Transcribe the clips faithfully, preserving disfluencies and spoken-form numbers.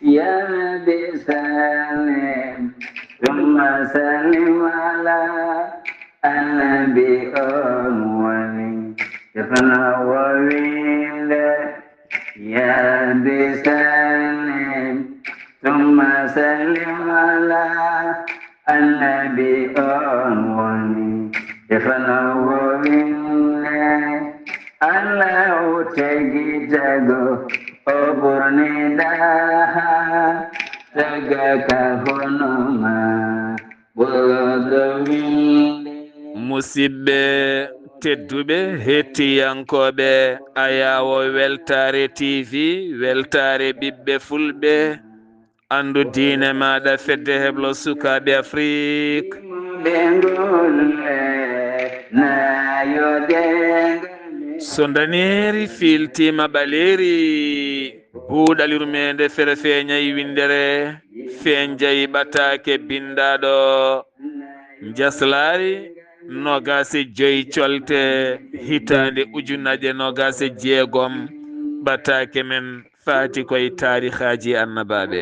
يا رب سلم ثم سلم على النبي، on woni defno wowinde. يا رب سلم ثم سلم على النبي، on woni defno wowinde. Allahu tagi tago o ɓurni daha, tagaka hono ma ɓurɗo winde. Musidɓe tedduɓe, hettiyankooɓe Ayaawo Weltaare T V, Weltaare ɓiɓɓe Fulɓe, anndu diine maaɗa, fedde heblo sukaaɓe Afrik. Ɓe ngolle na yo dengal. So ndaneeri fiiltiima ɓaleeri, buuɗal yurmeende fere feeñay winndere, feeñjay ɓataake binndaaɗo. Njaslaari noogaas e joy colte, hitaande ujunnaje noogaas e jeegom, ɓataake men faati koye taarihaaji annabaaɓe.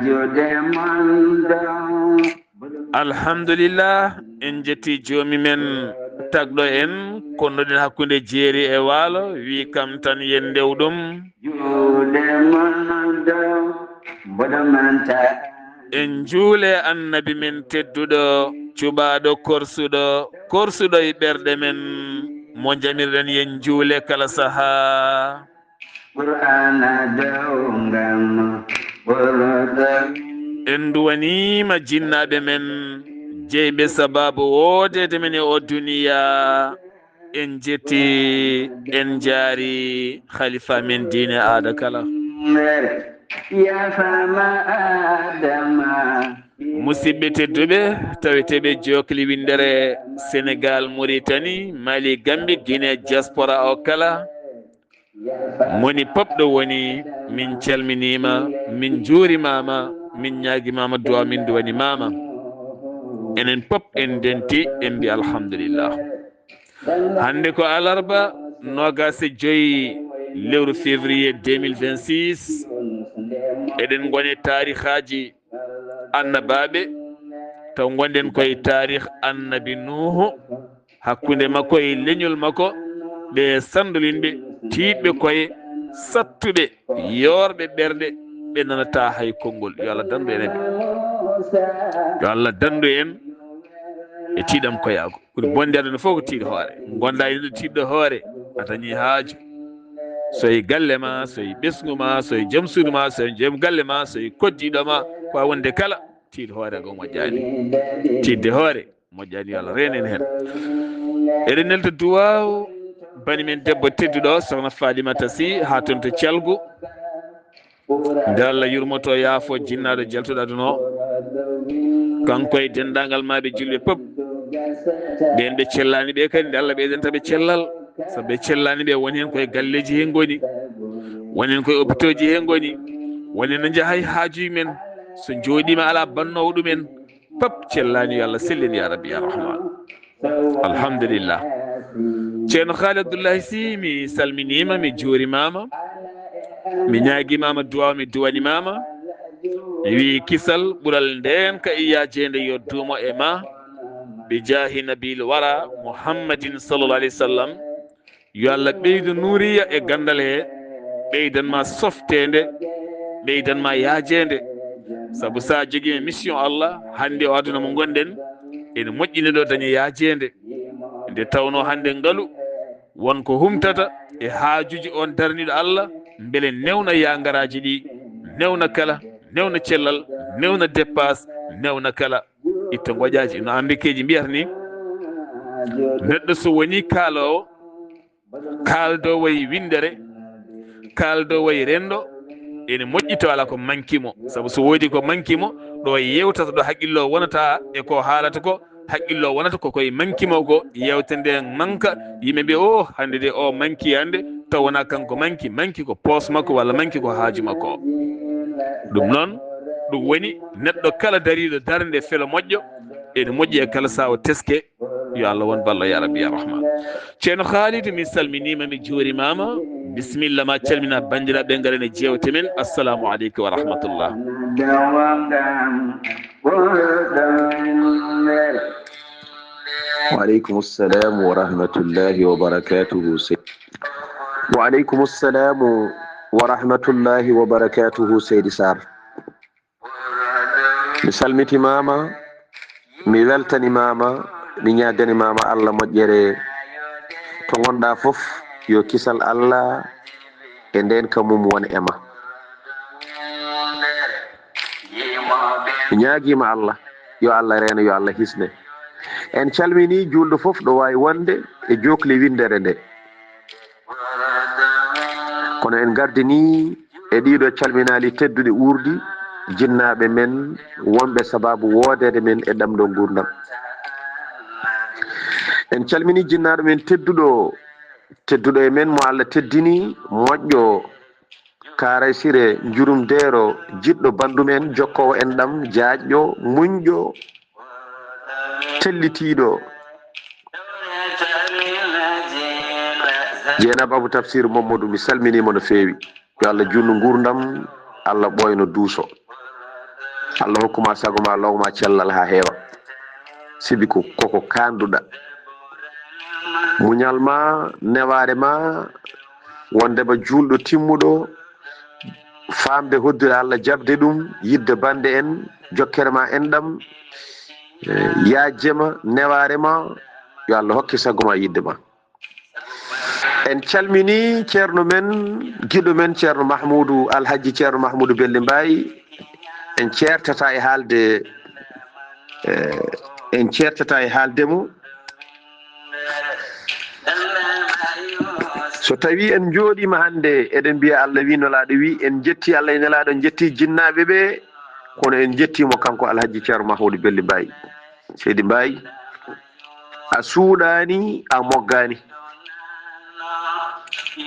Juuɗe mon ɗon. Alhamdulillah, en njetti joomi men tagɗo en, konnuɗen hakkunde jeeri e waalo, wi kam tan yen ndew ɗum. Juuɗe mon ɗon, mboɗo manta. En njuule annabi men tedduɗo, cuɓaaɗo korsuɗo, korsuɗo e ɓerɗe men, mo njamirɗen yen njuule kala sahaa. Qur'aana dow ngam ɓurɗo. En nduwaniima jinnaaɓe men, jeyɓe sabaabu woodeede men e o duniya. En njetti, en njaari khalifa men diine aada kala. Yafama Adama. Musidɓe tedduɓe, taweteeɓe jokli winndere Senegal, Mauritanie, Mali, Gambie, Guinée, diaspora o kala. Moni pop ɗo woni, min calminiima, min njuurimaama, min ñaagimaama duwa, min duwanimaama. Enen pop en ndenti, en mbi alhamdulillah. Hannde ko alarba, noogaas e joy lewru février deux mille vingt-six. Eɗen ngoni taarihaaji annabaaɓe, taw ngonɗen koye taarih annabi Nuuhu, hakkunde makko e leñol makko, ɓe sanndolinɓe, tiiɗɓe koye, sattuɓe, yoorɓe ɓerɗe, ɓe nanataa hay konngol. Yo Allah danndu en e ɓe. Yo Allah danndu en e tiiɗam koyaagu. Ɓuri bonde aduna fof ko tiiɗo hoore. Ngonɗaa e neɗɗo tiiɗɗo hoore, a dañii haaju. So e galle ma, so e ɓesngu ma, so e joom suudu ma, so e joom galle ma, so e koddiiɗo ma, ko a wonde kala, tiiɗ hoore ko moƴƴaani. Tiiɗde hoore moƴƴaani, yo Allah reen en heen. Eɗen nelda duwaaw bani men debbo tedduɗo, sokhna Falimata Sy, haa toon to Calgu. Nde Allah yurmoto, yaafo jinnaaɗo jaltuɗo aduna o. Kanko e denndaangal maaɓe julɓe pop. Ɓeen ɓe cellaani ɓe kadi, nde Allah ɓeydanta ɓe cellal. Sabu ɓe cellaani ɓe, won heen koye galleeji heen ngoni. Won heen koye opitooji heen ngoni. Won heen no njahay haajuuji men. So njooɗiima alaa bannoowo ɗumen. Pop cellaani, yo Allah sellin, ya Rabbi, ya Rahman. Alhamdulillah. Ceerno Haali Abdullahi Sy, mi salminiima, mi juurimaama, mi ñaagimaama duwaaw, mi duwanimaama. Mi wii kisal ɓural ndeenka e yaajeende yo duumo e ma, bi jaahi nabil wara Muhammadin sallallahu alayhi wa sallam. Yo Allah ɓeydu nuuriya e ganndal he, ɓeydan ma softeende, ɓeydan ma yaajeende. Sabu so a jogiima mission Allah, hannde o aduna mo ngonɗen, ene moƴƴini ɗo daña yaajeende. Nde tawnoo hannde ngalu, won ko humtata e haajuuji oon daraniiɗo Allah, mbele newna yaangaraaji ɗi, newna kala, newna cellal, newna dépasse, newna kala. Itta ngoƴaaji, no Amerikeeji mbiyata ni, neɗɗo so wonii kaaloowo, kaaldoowo e winndere, kaaldoowo e renndo, ene moƴƴi taw alaa ko manki mo. Sabu so woodii ko manki mo, ɗo yeewtata, ɗo haqqillo wonata e ko haalata ko, haqqillo wonata ko koye manki mo ko, yeewtere nde manka, yimɓe mbiya, "O, hannde de o manki hannde," taw wonaa kanko manki, manki ko poos makko walla manki ko haaju makko. Ɗum noon, ɗum woni neɗɗo kala dariiɗo darnde felo moƴƴo, ene moƴƴi e kala sawo teske, yo Allah won ballo, ya Rabbi, ya Rahman. Ceerno Khalid, mi salminiima, mi juurimaama. Bisimilla ma calmina banndiraaɓe ngaren e jeewte men. Assalamu aleykum wa rahmatullah. Wa aleykum salam wa rahmatullahi wa barakatuhu, sey- wa aleykum salam wa rahmatullahi wa barakatuhu, seydi Sarr. Mi salmitimaama, mi weltanimaama, mi ñaagani maama Allah moƴƴere. To ngonɗa fof, yo kisal Allah e nden ka mum won e ma. Mi ñaagiima Allah, yo Allah reeno, yo Allah hisne. En calmini juulɗo fof ɗo waawi wonde e jookli winndere nde. Kono en ngardini e ɗiɗo calminaali tedduɗi uurdi, jinnaaɓe men wonɓe sababu woodeede men e ɗamɗo nguurndam. En calmini jinnaaɗo men tedduɗo, tedduɗo e men mo Allah teddini, moƴƴo, Kaaray Sire, Njurum Deero, jiɗɗo banndum en, jokkoowo enɗam, jaajɗo, muñɗo, tellitiiɗo. Jeenaba Abu Tafsir Mamadou, mi salminiima no feewi. Yo Allah juutnu nguurndam, Allah ɓooyno duuso. Allah hokkuma sago ma, lowma cellal haa heewa. Sibi ko, koko kaanduɗa. Muñal ma, newaare ma, wondema juulɗo timmuɗo, faamde hoddira Allah, jaɓde ɗum, yiɗde bannde en, jokkere ma enɗam, eh, yaajje ma, newaare ma, yo Allah hokke sago ma yiɗde ma. En calmini ceerno men, giɗo men, ceerno Mahmoudou, Alhaji Ceerno Mahmoudou Belli Mbaye. En ceertata e haalde, eh, en ceertata e haalde mo. So tawi en njooɗiima hannde, eɗen mbiya Allah wi, Nelaaɗo wi, en njetti Allah e Nelaaɗo, en njetti jinnaaɓe ɓe, kono en njettiimo kanko Alhaji Ceerno Mahmoudou Belli Mbaye. Seydi Mbaye, a suuɗaani, a moggaani.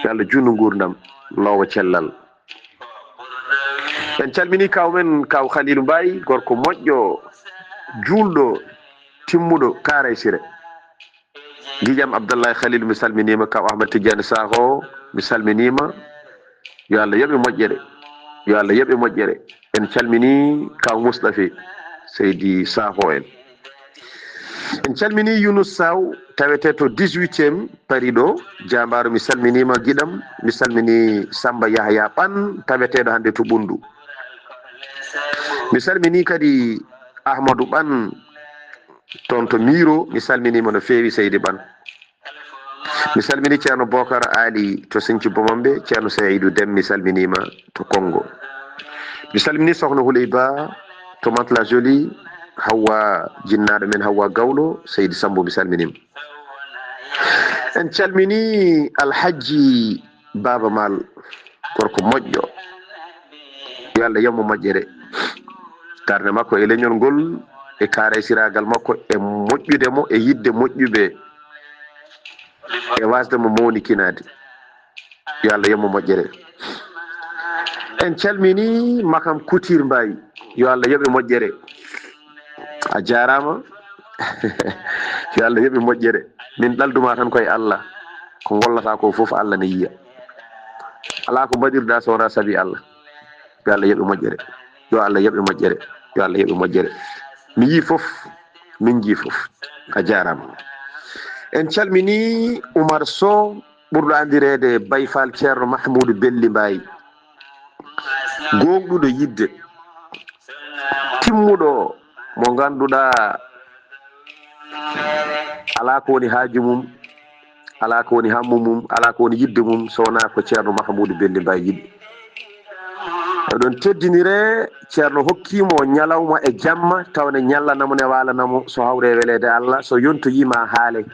Yo Allah juutnu nguurndam, loowa cellal. En calmini kaw men, kaw Khalilu Mbaye, gorko moƴƴo, juulɗo, timmuɗo, Kaaray Sire. Giƴam Abdallahi Khalilu, mi salminiima, kaw Ahmad Tidiane Sakho, mi salminiima. Yo Allah yoɓe moƴƴere. Yo Allah yoɓe moƴƴere. En calmini kaw Mustafi, Seydi Sakho en. En calmini Yunus Saw, tawete to dix-huitième Paris ɗo. Jaambaaro, mi salminiima giɗam, mi salmini Samba Yahya Ɓan, taweteeɗo hannde to Ɓunndu. Mi salmini kadi Ahmadou Ɓan, toon to Miro, mi salminiima no feewi, Seydi Ɓan. Mi salmini Ceerno Bokar Ali to Sinthiou Bomombe, Ceerno Seydou Dem, mi salminiima to Kongo. Mi salmini Sokhna Houley Ba to Mantes-la-Jolie, Hawwa, jinnaaɗo men Hawwa Gawlo, Seydi Sambo, mi salminiima. En calmini Alhaji Baaba Maal, gorko moƴƴo. Yo Allah yoɓ mo moƴƴere. Darnde makko e leñol ngol, e kaaraysiraagal makko, e moƴƴude mo, e yiɗde moƴƴuɓe, e waasde mo mawnikinaade. Yo Allah yoɓ mo moƴƴere. En calmini Makam Couture Mbaye. Yo Allah yoɓ e moƴƴere. A jaaraama. Yo Allah yoɓ e moƴƴere. Min ɗalduma tan koye Allah. Ko ngollata ko fof Allah ne yiya. Alaa ko mbaɗirɗa so wonaa sabi Allah. Yo Allah yoɓ e moƴƴere. Yo Allah yoɓ e moƴƴere. Yo Allah yoɓ e moƴƴere. Mi yii fof. Min njii fof. A jaaraama. En calmini Oumar Sow, ɓurɗo anndireede Baye Fall Ceerno Mahmoudou Belli Mbaye. Gooŋɗuɗo yiɗde. Timmuɗo mo ngannduɗaa alaa ko woni haaju mum, alaa ko woni hammu mum, alaa ko woni yiɗde mum, so wonaa ko Ceerno Mahmoudou Belli Mbaye yiɗi. Eɗon teddinire, Ceerno hokkiimo ñalawma e jamma, tawa ne ñallana mo, ne waalana mo, so hawre e weleede Allah, so yontoyiima haale.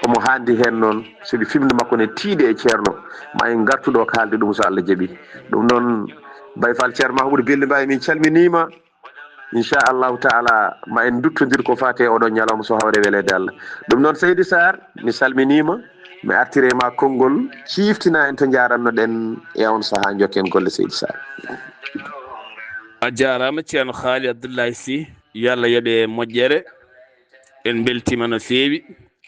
Omo haandi heen noon, sabi fimde makko ne tiiɗi e Ceerno. Ma en ngartu ɗo ko haalde ɗum so Allah jaɓi. Ɗum noon, Baye Fall Ceerno Mahmoudou Belli Mbaye, min calminiima. Inchallahu taala, ma en nduttondir ko faati e oɗo ñalawma so hawre weleede Allah. Ɗum noon, Seydi Sarr, mi salminiima, mi artire ma konngol, ciiftina en to njaaranno ɗen e on sahaa, njokken golle, Seydi Sarr. A jaaraama, Ceerno Haali Abdullahi Sy, yo Allah yoɓe moƴƴere. En mbeltiima no feewi.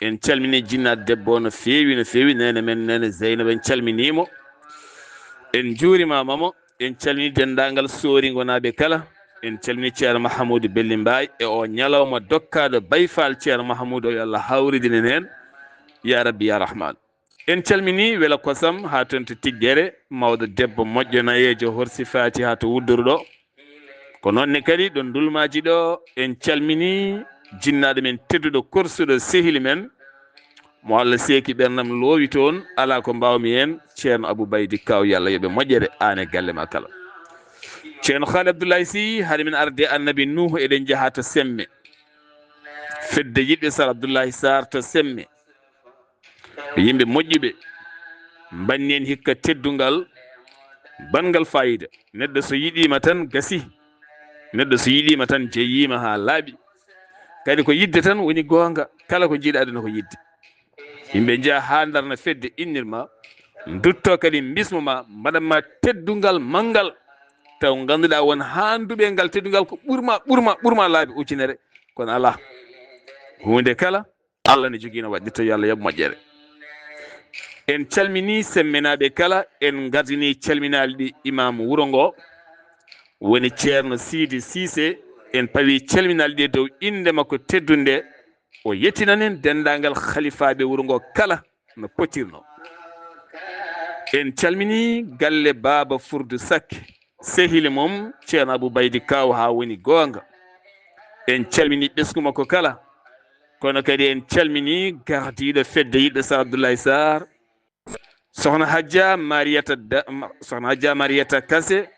En calmini jinnaade debbo o no feewi, no feewi. Neene men, neene Zeynaba, en calminii mo. En njuurimaama mo. En calmini denndaangal Sooringonaaɓe kala. En calmini Ceerno Mahamuudu Belli Mbaay e o ñalawma dokkaaɗo Baay Faal Ceerno Mahamuudu o, yo Allah hawridinen heen. Ya Rabbi, ya Rahmaan. En calmini Wela Kosam haa toon to Tiggere, mawɗo debbo moƴƴo nayeejo Horsi Faati haa to Wudduru ɗo. Ko noon ne kadi ɗo Ndulmaaji ɗo, en calmini jinnaaɗo men tedduɗo, korsuɗo, sehil men, mo Allah seeki ɓerndam loowi toon, alaa ko mbaawmi heen, Ceerno Abuu Baydi Kaaw, yo Allah yoɓe moƴƴere, aan e galle ma kala. Ceerno Haali Abdullahi Sy, hade men arde Annabi Nuuhu, eɗen njaha to Semme. Fedde yiɗɓe Sar Abdullahi Sarr to Semme. Yimɓe moƴƴuɓe, mbanni en hikka teddungal, banngal faayiida. Neɗɗo so yiɗiima tan, gasi. Neɗɗo so yiɗiima tan, jeyiima haa laaɓi. Kadi ko yiɗde tan woni goonga, kala ko njiiɗaa aduna ko yiɗde. Yimɓe njeya haa ndarna fedde, innir ma, ndutto kadi mbismo ma, mbaɗan ma teddungal manngal. Taw ngannduɗaa won haanduɓe e ngal teddungal ko ɓurma, ɓurma, ɓurma laabi ujunere, kono alaa. Huunde kala, Allah ne jogii no waɗirta, yo Allah yoɓ moƴƴere. En calminii Semmenaaɓe kala, en ngardinii calminaali ɗi Imaamu wuro ngo, woni Ceerno Siidi Siise. En pawii calminaali ɗi e dow innde makko teddunde. O yettinanen denndaangal halifaaɓe wuro ngo kala no potirno. En calminii galle Baaba Furdu Sakke, sehil mum Ceerno Abuu Baydi Kaaw haa woni goonga. En calminii ɓesngu makko kala. Kono kadi en calminii gardiiɗo fedde yiɗɓe Sar Abdullahi Sarr, Sohna Hajja Mariyata Da-, Ma-, Sohna Hajja Mariyata Kase,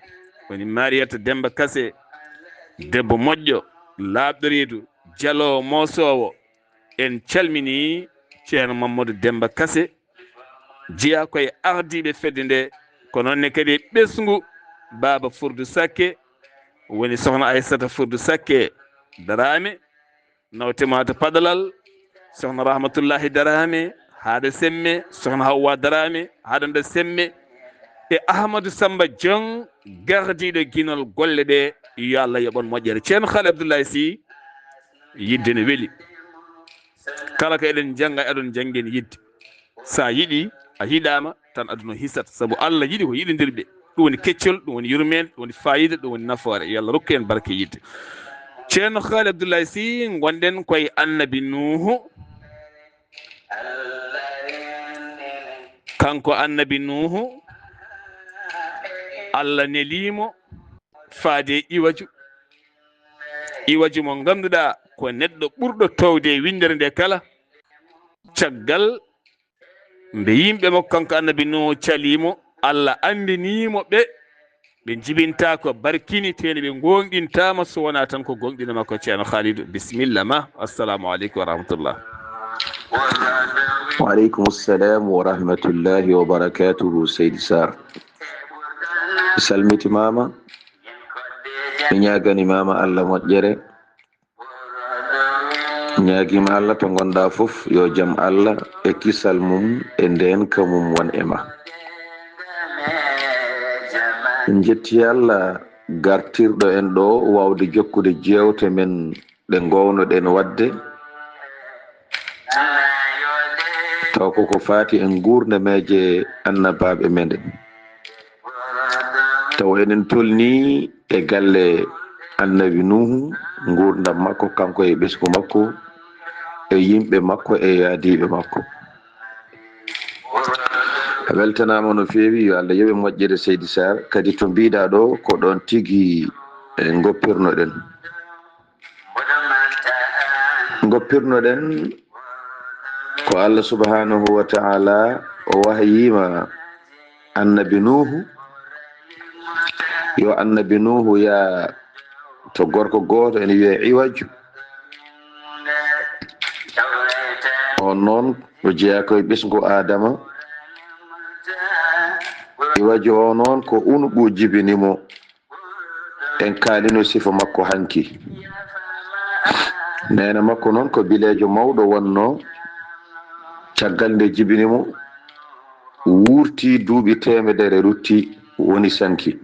woni Mariyata Demba Kase, debbo moƴƴo, laaɓɗo reedu, jaloowo, moosoowo. En calminii Ceerno Mamadou Demba Kase, jeyaa ko e ardiiɓe fedde nde, ko noon ne kadi e ɓesngu Baaba Furdu Sakke, woni Sohna Aysata Furdu Sakke Daraame, nawte ma to Padalal, Sohna Rahmatullahi Daraame, haa ɗo Semme, Sohna Hawwa Daraame, haa ɗo Semme, e Ahmadu Samba Joŋ, gardiiɗo ginol golle ɗe, yo Allah yoɓ on moƴƴere. Ceerno Haali Abdullahi Sy, yiɗde ne weli. Kala ko eɗen njannga, eɗen njanngee yiɗde. So a yiɗi, a yiɗaama, tan aduna hisat. Sabu Allah yiɗi ko yiɗondirɓe. Ɗum woni keccol, ɗum woni yurmeende, ɗum woni faayiida, ɗum woni nafoore. Yo Allah rokku en barke yiɗde. Ceerno Haali Abdullahi Sy, ngonɗen koye Annabi Nuuhu. Kanko Annabi Nuuhu, Allah nelii mo faade e iwaju. Iwaju mo ngannduɗaa ko neɗɗo ɓurɗo toowde e winndere nde kala. Caggal nde yimɓe makko kanko Annabi Nuuhu calii mo, Allah anndinii mo ɓe, ɓe njibintaako, barkini, tee ne ɓe gooŋɗintaama so wonaa tan ko gooŋɗina makko. Ceerno Haalidu, bisimilla ma. Assalamu aleykum wa rahmatullah. Wa aleykum salam wa rahmatullahi wa barakatuhu, Seydi Sarr. Mi salmitimaama, mi ñaagani maama Allah moƴƴere. Ñaagiima Allah to ngonɗaa fof, yo jam Allah e kisal mum e ndeenka mum won e ma. En njetti Allah gartirɗo en ɗo waawde jokkude jeewte men ɗe ngownoɗen waɗde, taw koko faati e nguurnameeje annabaaɓe meɗen. Taw eɗen tolnii e galle Annabi Nuuhu, nguurndam makko, kanko e ɓesngu makko, e yimɓe makko, e yaadiiɓe makko. A weltanaama no feewi, yo Allah yoɓe moƴƴere, Seydi Sarr. Kadi to mbiɗa ɗo, ko ɗon tigi, e, ngoppirnoɗen. Ngoppirnoɗen ko Allah subhanahu wa ta'ala o wahayiima Annabi Nuuhu, yo Annabi Nuuhu yaa to gorko gooto ene wiyee Iwaju. On noon o jeyaa ko e ɓesngu Aadama. Iwaju o noon ko unuɓu jibini mo. En kaalino sifa makko hanki. Neene makko noon ko bileejo mawɗo wonnoo. Caggal nde jibini mo, wuurti duuɓi teemedere rutti, woni sanki.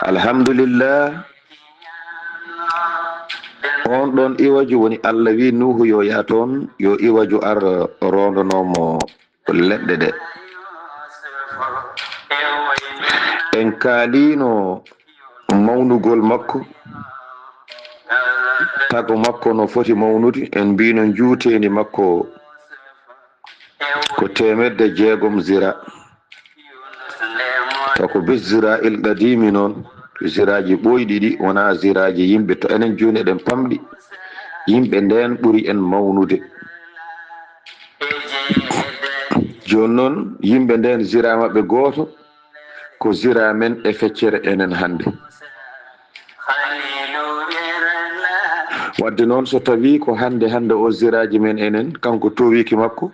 Alhamdulillah, On ɗon iwaju woni Allah wi Nuuhu yo yah toon, yo iwaju ar roondonoo mo leɗɗe ɗe. En kaaliino mawnugol makko, tago makko no foti mawnude, en mbiino njuuteendi makko ko teemedde jeegom zira. Taw ko bes zira il qadimi noon, ziraaji ɓooyɗi ɗi, wonaa ziraaji yimɓe. To enen jooni eɗen pamɗi, yimɓe ndeen ɓuri en mawnude. Jooni noon, yimɓe ndeen zira maɓɓe gooto, ko zira men e feccere enen hannde. Wadde noon, so tawii ko hannde hannde o ziraaji men enen, kanko towiki makko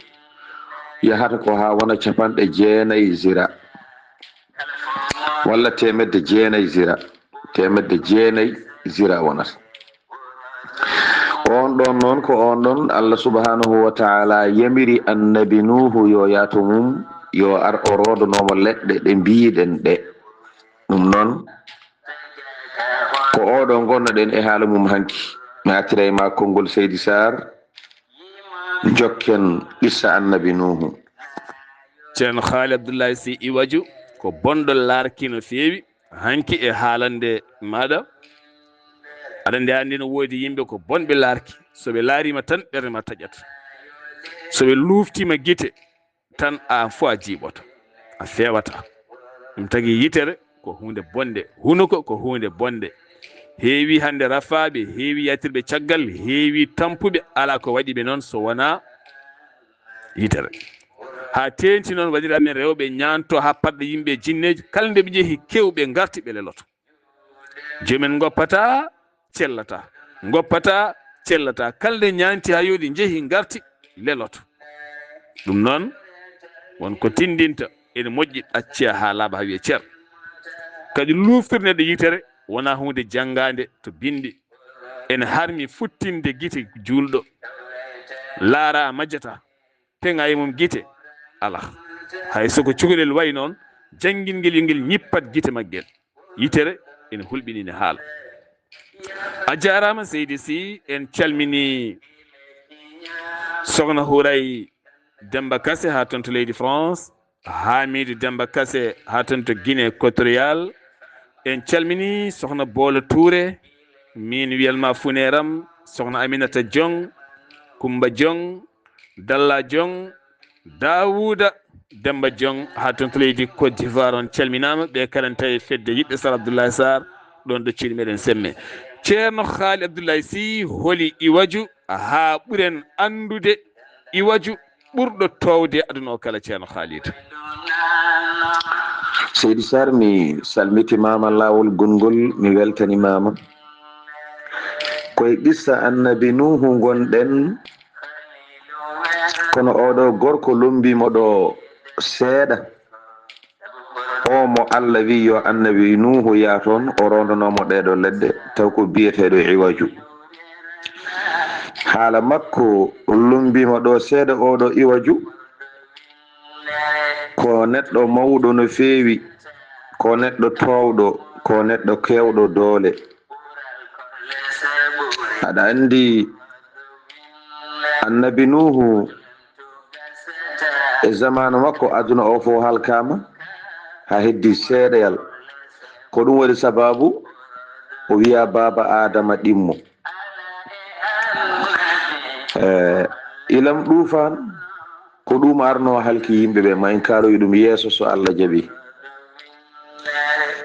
yahata ko haa wona capanɗe jeenayi zira, walla teemedde jeenayi zira, teemedde jeenayi zira wonata. On ɗon noon ko on ɗon Allah subhanahu wa ta'ala yamiri annabi Nuuhu yo yah to mum, yo ar o roodonoo mo leɗɗe ɗe mbiiɗen ɗe. Ɗum noon, ko oɗo ngonnoɗen e haala mum hanki. Mi artiray ma konngol Seydi Sarr, jokken qissa annabi Nuuhu. Ceerno Haali Abdullahi Sy Iwaju ko bonɗo laarki no feewi hanki e haalande maɗa. Aɗa nde anndi no woodi yimɓe ko bonɓe laarki, so ɓe laarima tan ɓernde ma taƴat, so ɓe luftima gite tan aan fof a jiiɓoto, a feewata. Ɗum tagi yitere ko huunde bonde, hunuko ko huunde bonde. Heewi hannde rafaaɓe, heewi yaltirɓe caggal, heewi tampuɓe, alaa ko waɗi ɓe noon so wonaa yitere. Haa teeŋti noon waɗira men rewɓe ñaanto haa paɗɗa yimɓe e jinneeji, kala nde ɓe njehi keewɓe ngarti ɓe leloto. Joomen ngoppata, cellata, ngoppata, cellata, kala nde ñaanti haa yooɗi njehi ngarti leloto. Ɗum noon won ko tindinta ene moƴƴi ɗacce haa laaɓa haa wiye cer. Kadi luftirde nde yitere wonaa huunde janngaande to binndi. Ene harmi futtinde gite juulɗo, laara majjata, peŋa e mum gite, alaa. Hay so ko cukalel wayi noon, janngingel yo ngel ñippat gite maggel. Yitere ene hulɓinii ene haala. A jaaraama seydi Sy, en calminii Sokhna Houray Demba Kassé haa toon to leydi France, Hamidou Demba Kassé haa toon to Guinée équatoriale. En calminii Sokhna Boolo Touré, miin wiyatma Funeeram, Sokhna Aminata Diong, Kumba Diong, Dalla Diong, Daawuuda Demba Diong haa toon to leydi Côte d'Ivoire, on calminaama. Ɓe kala ne tawi fedde yiɗɓe Sar Abdoulaye Sarr ɗoon ɗo ciiɗi meɗen semme. Ceerno Haali Abdoulaye Sy, holi Iwaju haa ɓuren anndude Iwaju ɓurɗo toowde aduna o kala, Ceerno Haali? Seydi Sarr, mi salmitimaama laawol gonngol, mi weltanimaama. Koye qissa annabi Nuuhu ngonɗen, kono oɗo gorko lombimo ɗo seeɗa. O mo Allah wi yo annabi Nuuhu yaa toon, o rondonoo mo ɗeeɗo leɗɗe, taw ko biyeteeɗo Iwaju. Haala makko lombima ɗo seeɗa, oɗo Iwaju ko neɗɗo mawɗo no feewi, ko neɗɗo toowɗo, ko neɗɗo keewɗo doole. Aɗa anndi annabi Nuuhu, e zamaanu makko aduna o fof halkaama, haa heddi seeɗayal. Ko ɗum waɗi sabaabu o wiya baaba Aadama ɗimmo. Eh, ilam ɗuufaan ko ɗum arno halki yimɓe ɓe, ma en kaaloyi ɗum yeeso so Allah jaɓi.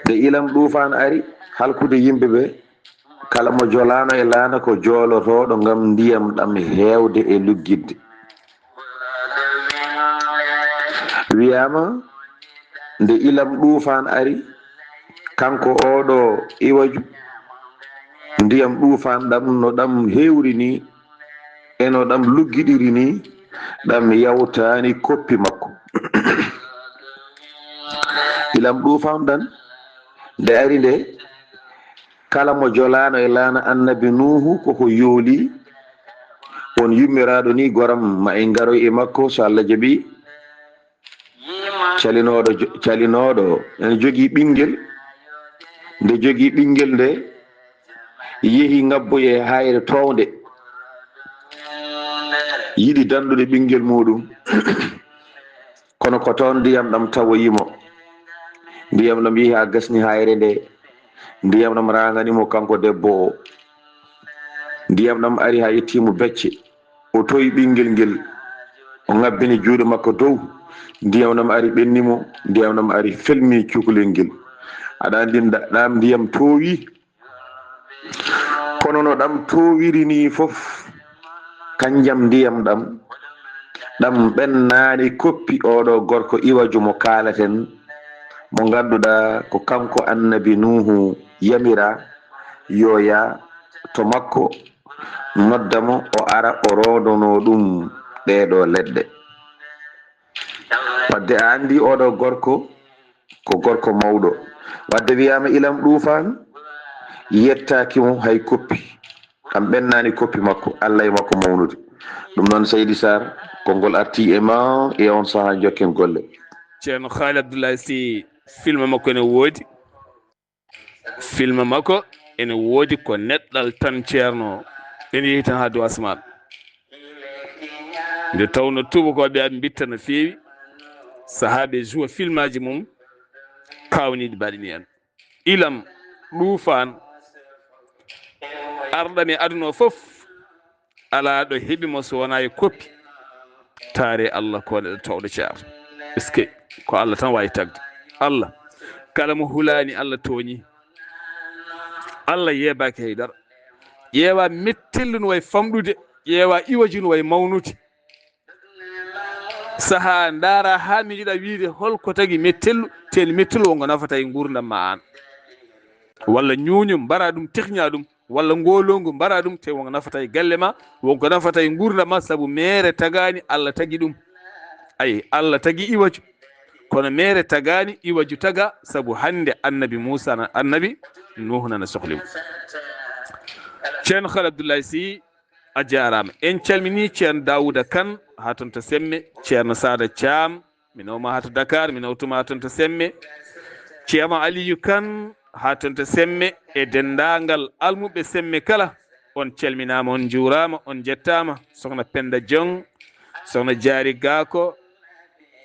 Nde ilam ɗuufaan ari halkude yimɓe ɓe, kala mo jolaano e laana ko joolotooɗo ngam ndiyam ɗam heewde e luggitde. Wiyaama nde ilam ɗuufaan ari, kanko oɗo Iwaju, ndiyam ɗuufaan ɗam no ɗam heewri nii, e no ɗam luggiɗiri nii, ɗam yawtaani koppi makko. Ilam ɗuufaan ɗan nde ari nde, kala mo jolaano e laana annabi Nuuhu koko yooli, on yummiraaɗo nii goram, ma en ngaroy e makko so Allah jaɓi. Calinooɗo jo-, calinooɗo ene jogii ɓinngel, nde jogii ɓinngel nde, Yehi ngabboyi e haayre toownde, yiɗi dandude ɓinngel muuɗum. Kono ko toon ndiyam ɗam tawoyi mo. Ndiyam ɗam yehi haa gasni haayre nde. Ndiyam ɗam raangani mo kanko debbo o. Ndiyam ɗam ari haa yetti mo becce. O towi ɓinngel ngel. O ngabbini juuɗe makko dow. Ndiyam ɗam ari ɓenni mo. Ndiyam ɗam ari felmi cukalel ngel. Aɗa anndi nda-, ɗam ndiyam toowi. Kono no ɗam toowiri nii fof, kanjam ndiyam ɗam, ɗam ɓennaani koppi ooɗo gorko iwaju mo kaalaten, mo ngannduɗaa ko kanko Annabi Nuuhu yamira yo yaa to makko, nodda mo, o ara, o roondonoo ɗum ɗeeɗoo leɗɗe. Wadde a anndi ooɗo gorko, ko gorko mawɗo. Wadde wiyaama ilam ɗuufaan, yettaaki mo hay koppi. Ɗam ɓennaani koppi makko, Allah e makko mawnude. Ɗum noon, Seydi Sarr, konngol artii e ma e on sahaa, njokken golle. Ceerno Haali Abdoulaye Sy, filma makko ene woodi. Filma makko ene woodi, ko neɗɗal tan, Ceerno. En yehi tan haa dow asmaan. Nde tawno tuubakooɓe aɓe mbitta no feewi, sahaaɓe juwa filmaaji mum kaawniiɗi mbaɗini en. Ilam ɗuufaan arɗam e aduna o fof, alaa ɗo heɓi mo so wonaa e koppi. Taare Allah ko neɗɗo towɗo ceer. Est-ce que ko Allah tan waawi tagde? Allah, kala mo hulaani, Allah tooñi. Allah yeebaaki hay dara. Ƴeewa mettellu no wayi famɗude, ƴeewa iwaju no wayi mawnude. Sahaa ndaara haa miijoɗaa wiide hol ko tagi mettellu, teen mettellu wonko nafata e nguurndam ma aan. Walla ñuuñu, mbara ɗum, tekña ɗum, walla ngoolongu, mbara ɗum, te wonko nafata e galle ma, wonko nafata e nguurndam ma, sabu meere tagaani, Allah tagi ɗum. Ayi, Allah tagi iwaju, kono meere tagaani, iwaju taga, sabu hannde Annabi Muusa na, Annabi Nuuhu nana sohli mo. Ceerno Haali Abdoulaye Sy, a jaaraama. En calminii Ceerno Daawuda Kan haa toon to Semme, Ceerno Saada Caam, mi nawma haa to Dakar, mi nawtuma haa toon to Semme, Ceerno Aliyu Kan haa toon to Semme, e denndaangal almuɓɓe Semme kala, on calminaama, on njuuraama, on njettaama. Sohna Pennda Joŋ, Sohna Jaari Gaako,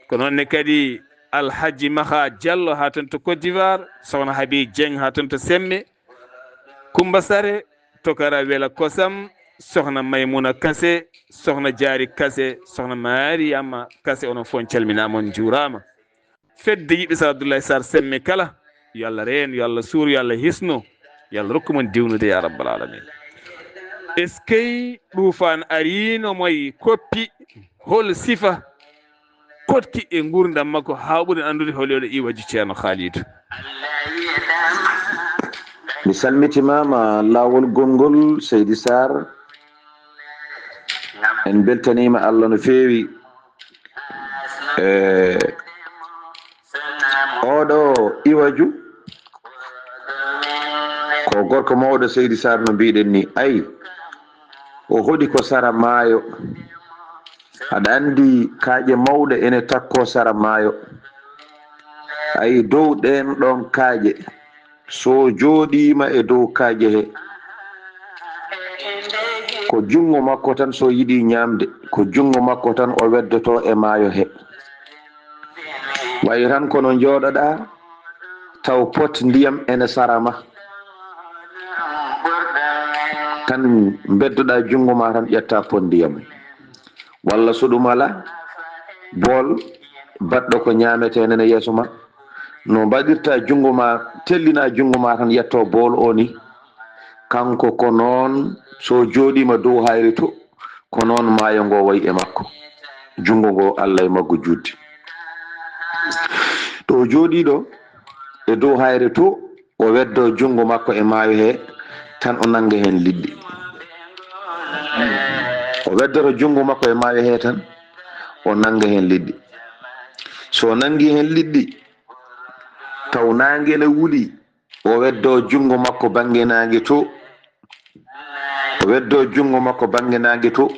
ko noon ne kadi Alhaji Maha Jallo haa toon to Côte d'Ivoire, Sohna Habi Jeŋ haa toon to Semme, Kumba Sare, Tokara Wela Kosam, Sohna Maymuna Kase, Sohna Jaari Kase, Sohna Mariyama Kase, onon fof on calminaama, on njuuraama. Fedde yiɓɓe Sar Abdoulaye Sarr Semme kala, yo Allah reen, yo Allah suur, yo Allah hisno, yo Allah rokku mon diwnude ya rabbal alamin. Est-ce que ɗuufaan ariino mo e koppi, hol sifa koɗki e nguurndam makko haa o ɓuri anndude holi oɗo iwaju Ceerno Khalidou. Mi salmitimaama laawol gonngol, Seydi Sarr. En mbeltaniima Allah no feewi. E oɗo iwaju, ko gorko mawɗo, Seydi Sarr, no mbiɗen ni. Ay, o hoɗi ko sara maayo. Aɗa anndi kaaƴe mawɗe ene takko sara maayo. Ay, dow ɗeen ɗoon kaaƴe, so jooɗiima e dow kaaƴe he, ko junngo makko tan, so yiɗi ñaamde, ko junngo makko tan o weddoto e maayo he. Wayi tan kono njooɗoɗaa, taw pot ndiyam ene sara ma. Tan mbeddoɗaa junngo ma tan, ƴetta pot ndiyam. Walla so ɗum alaa, bool baɗɗo ko ñaametee nana yeeso ma. No mbaɗirta junngo ma, tellina junngo ma tan, ƴetto bool o ni. Kanko ko noon, so jooɗiima dow hayre to, ko noon maayo ngo wayi e makko. Junngo ngo Allah e maggo juutdi. To o jooɗii ɗo e dow hayre to, o weddo junngo makko e maayo he, tan o nannga heen liɗɗi. O weddoto junngo makko e maayo he tan, o nannga heen liɗɗi. So o nanngi heen liɗɗi, taw naange ne wuli, o weddo junngo makko bannge naange to. O weddo junngo makko bannge naange to.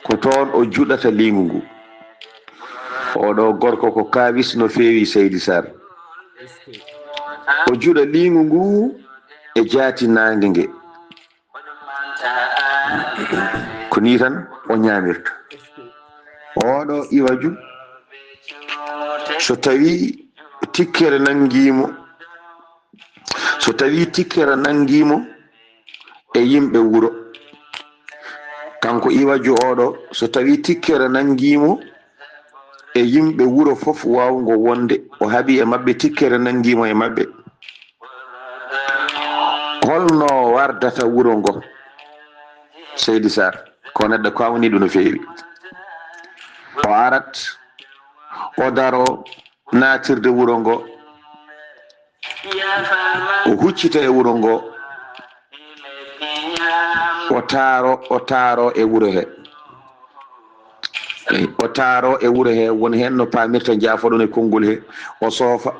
Ko toon o juɗata liingu ngu. Oɗo gorko ko kaawis no feewi, Seydi Sarr. O juɗa liingu ngu e jaati naange nge. Ko nii tan o ñaamirta. Oɗo iwaju, so tawi tikkere nangii mo, so tawi tikkere nangii mo e yimɓe wuro, kanko iwaju oɗo, so tawi tikkere nangii mo e yimɓe wuro fof, waawgo wonde o haɓi e maɓɓe, tikkere nangii mo e maɓɓe, holno wardata wuro ngo? Seydi Sarr ko neɗɗo kawniiɗo no feewi. O arat, o daro naatirde wuro ngo, o huccita e wuro ngo, o taaro, o taaro e wuro he. O taaro e wuro he, won heen no paamirta, jaafoɗon e konngol he, o soofa,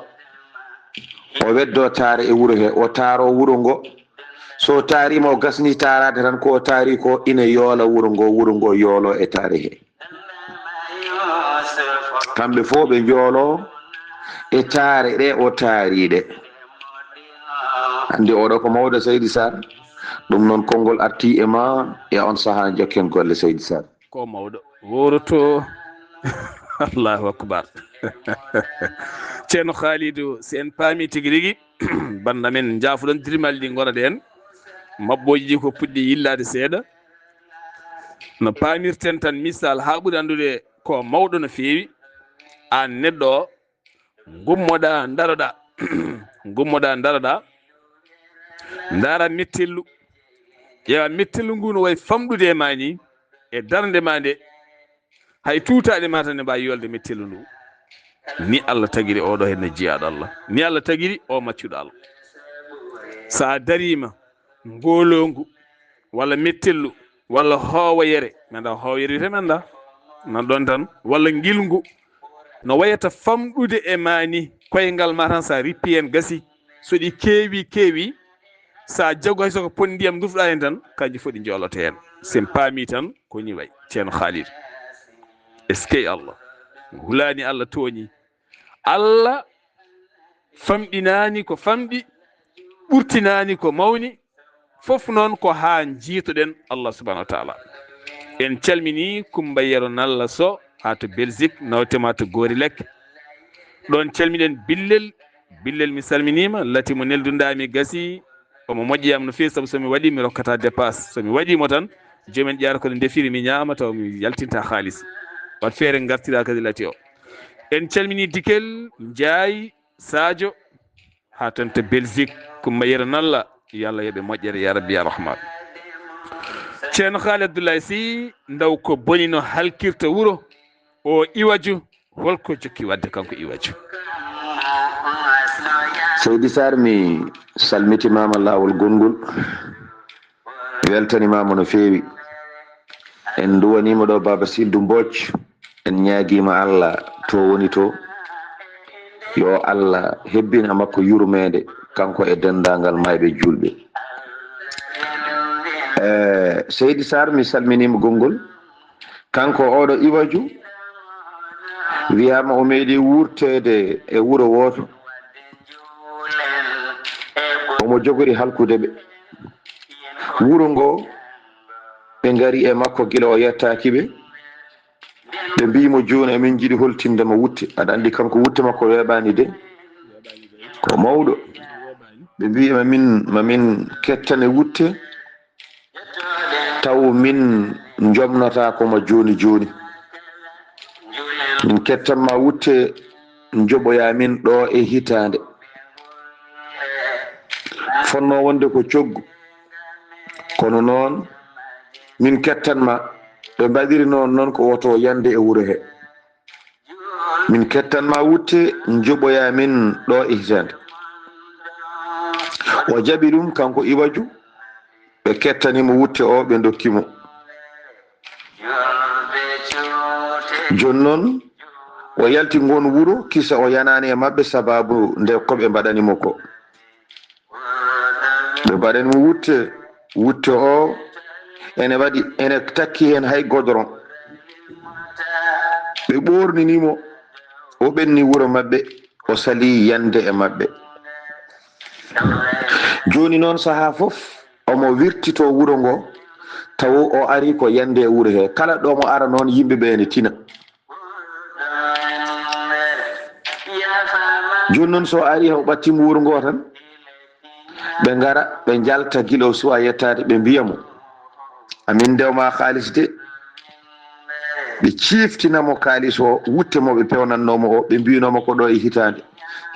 o weddo taare e wuro he, o taaro wuro ngo. So taariima, o gasni taaraade tan, ko o taari ko ina yoola wuro ngo, wuro ngo yoolo e taare he. Kamɓe fof ɓe njoolo e taare ɗe o taariɗe. Anndi oɗo ko mawɗo, Seydi Sarr. Ɗum noon, konngol arti e ma e on sahaa, jokken golle, Seydi Sarr. Ko mawɗo woroto. Allahu akbar. Ceerno Khalidou, si en paami tigi rigi, bannda men njaafoɗon dirimal ɗi ngona ɗen, maɓɓooji ɗi ko puɗɗi yillaade seeɗa. No paamirten tan, misal haa ɓuri anndude ko mawɗo no feewi, aan neɗɗo o, ngummoɗaa, ndaroɗaa, ngummoɗaa, ndaroɗaa, ndaara mettellu, ƴeewa mettellu ngu no wayi famɗude e ma ni, e darnde ma nde, hay tuutaaɗe ma tan ne mbaawi yolde mettellu ndu. Ni Allah tagiri oɗo heen no jiyaaɗo Allah, ni Allah tagiri o maccuɗo Allah. So a dariima, ngoolongu, walla mettellu, walla hoowoyere, mi anndaa hoowoyere wiyetee, mi anndaa, nan ɗon tan, walla ngilngu, no wayata famɗude e ma ni, koyngal ma tan, so a rippi heen gasi, so ɗi keewi, keewi, so a jago hay so ko poti ndiyam ndufɗaa heen tan, kanji fof ɗi njooloto heen. So en paami tan, ko ni wayi, Ceerno Khalidou. Eskey Allah. Hulaani Allah tooñi. Allah famɗinaani ko famɗi, ɓurtinaani ko mawni, fof noon ko haa njiitoɗen Allah subhanahu wa taala. En calminii Kummba Yero Nalla Sow haa to Belgique, nawte ma to Goori Lekke. Ɗoon calmiɗen Billel, Billel mi salminiima, lati mo neldunɗaa mi gasi, omo moƴƴi am no feewi, sabu so mi waɗii mi rokkata dépasse. So mi waɗii mo tan, joomen ƴeewata ko no ndefiri mi ñaama tawa mi yaltinta haalis. Waɗ feere ngartiraa kadi lati o. En calminii Dikel, Njaay, Sadio, haa toon to Belgique, Kummba Yero Nalla, yo Allah yoɓe moƴƴere, ya Rabbi, ya Rahman. Ceerno Haali Abdoulaye Sy, ndaw ko boni no halkirta wuro, o iwaju, holko jokki waɗde kanko iwaju? Seydi Sarr, mi salmitimaama laawol gongol, weltanimaama no feewi. En nduwaniima ɗo Baaba Siddu Mbooc. En ñaagiima Allah to woni to, yo Allah hebbin e makko yurmeende, kanko e denndaangal maayɓe juulɓe. Eh, Seydi Sarr, mi salminiima gongol. Kanko oɗo iwaju, wiyaama o meeɗi wuurteede e wuro wooto. Omo jogori halkude ɓe. Wuro ngo, ɓe ngari e makko gila o yettaaki ɓe. Ɓe mbii mo, "Jooni, emin njiɗi holtinde ma wutte." Aɗa anndi kanko wutte makko weeɓaani de. Ko mawɗo. Ɓe mbii, "Ma min, ma min kettane wutte, taw min njomnataako ma jooni jooni. Min kettan ma wutte, njoɓoyaa min ɗo e hitaande." Fotnoo wonde ko coggu. Kono noon, min kettan ma, ɓe mbaɗiri noon, noon ko woto yande e wuro he. Min kettan ma wutte, njoɓoyaa min ɗo e hitaande. O jaɓi ɗum, kanko iwaju, ɓe kettani mo wutte o, ɓe ndokki mo. Jooni noon, o yalti ngoon wuro, kisa o yanaani e maɓɓe sababu nde ko ɓe mbaɗani mo ko. Ɓe mbaɗani mo wutte, wutte o ene waɗi, ene takki heen hay godoron. Ɓe ɓoornini mo, o ɓenni wuro maɓɓe, o salii yande e maɓɓe. Jooni noon, sahaa fof omo wirtito wuro ngo, Taw o ari ko yande e wuro he. Kala ɗo mo ara noon, yimɓe ɓe ene tina. Jooni noon, so ari, o ɓattiima wuro ngo tan, ɓe ngara, ɓe njalta gila o suwa yettaade, ɓe mbiya mo, "Amin ndewma kaalis de." Ɓe ciiftina mo kaalis o, wutte mo ɓe pewnannoo mo o, ɓe mbiyno mo ko ɗo e hitaande.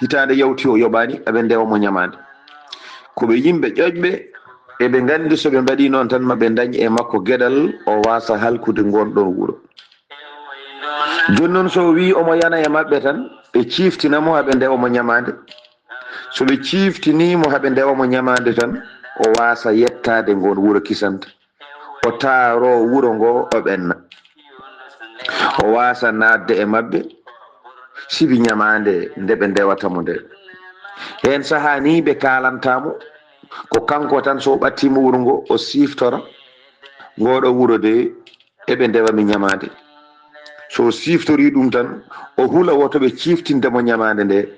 Hitaande yawti, o yoɓaani, aɓe ndewa mo ñamaande. Ko ɓe yimɓe ƴoƴɓe, eɓe nganndi so ɓe mbaɗii noon tan, ma ɓe ndañ e makko geɗal, o waasa halkude ngoon ɗoon wuro. Jooni noon, so o wii omo yana e maɓɓe tan, ɓe ciiftina mo, aɓe ndewa mo ñamaande. So ɓe ciiftinii mo, haa ɓe ndewa mo ñamaande tan, o waasa yettaade ngoon wuro kisanta. O taaroo wuro ngo, o ɓenna. O waasa naatde e maɓɓe, sibi ñamaande nde ɓe ndewata mo nde. Heen sahaa nii, ɓe kaalanta mo, ko kanko tan, so o ɓattiima wuro ngo, o siiftora ngoo ɗo wuro de, eɓe ndewa mi ñamaande. So o siiftorii ɗum tan, o hula woto ɓe ciiftinde mo ñamaande nde.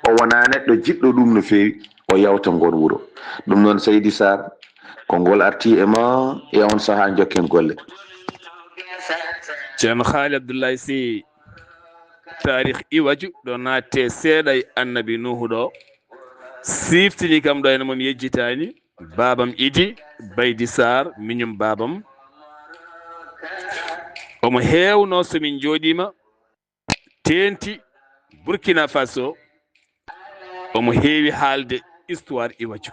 O wonaa neɗɗo jiɗɗo ɗum no feewi, o yawta ngoon wuro. Ɗum noon, Seydi Sarr, ko ngol arti e ma, e on sahaa njokken golle. Ceerno Haali Abdullahi Sey, taarih Iwaju ɗo naatte seeɗa e Annabi Nuuhu ɗo, siftini kam ɗo ene mum yejjitaani. Baabam Idi Baydi Sarr, miñum baabam. Omo heewno so min njooɗiima, teenti Burkina Faso. Omo heewi haalde histoire Iwaju.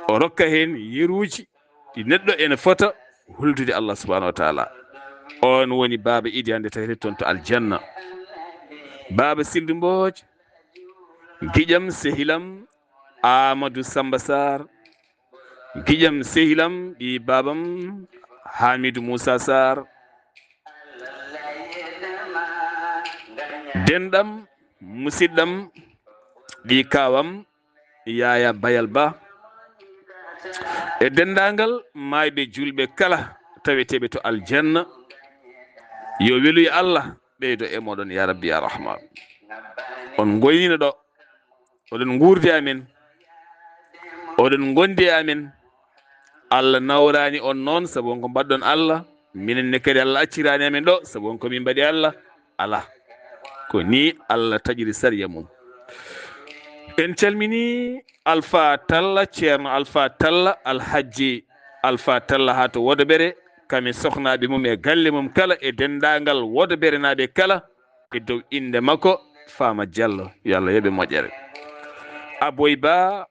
O rokka heen yeruuji ɗi neɗɗo ene fota huldude Allah subhanahu wa taala. On woni Baaba Idi hannde tawete toon to aljanna. Baaba Sildu Mbooj, giƴam sehilam Amadou Samba Sarr, giƴam sehilam ɓii baabam Hamidou Moussa Sarr, denɗam, musiɗɗam, ɓii kaawam Yaya Bayal Ba, e denndaangal maayɓe juulɓe kala taweteeɓe to aljanna. Yo weluy Allah ɓeydo e mooɗon, ya Rabbi, ya Rahman. On ngoyniino ɗo, oɗon nguurdi amen, oɗon ngondi e amen. Allah nawraani on noon sabu on ko mbaɗɗon Allah, minen ne kadi Allah acciraani amen ɗo sabu on ko min mbaɗi Allah. Alaa, ko nii Allah taƴiri sariya mum. En calminii Alfa Talla, Ceerno Alfa Talla, Alhajji Alfa Talla haa to Wodobere, kam e sohnaaɓe mum e galle mum kala, e denndaangal Wodoberenaaɓe kala, e dow innde makko Faama Jallo, yo Allah yoɓe moƴƴere. Aboy Ba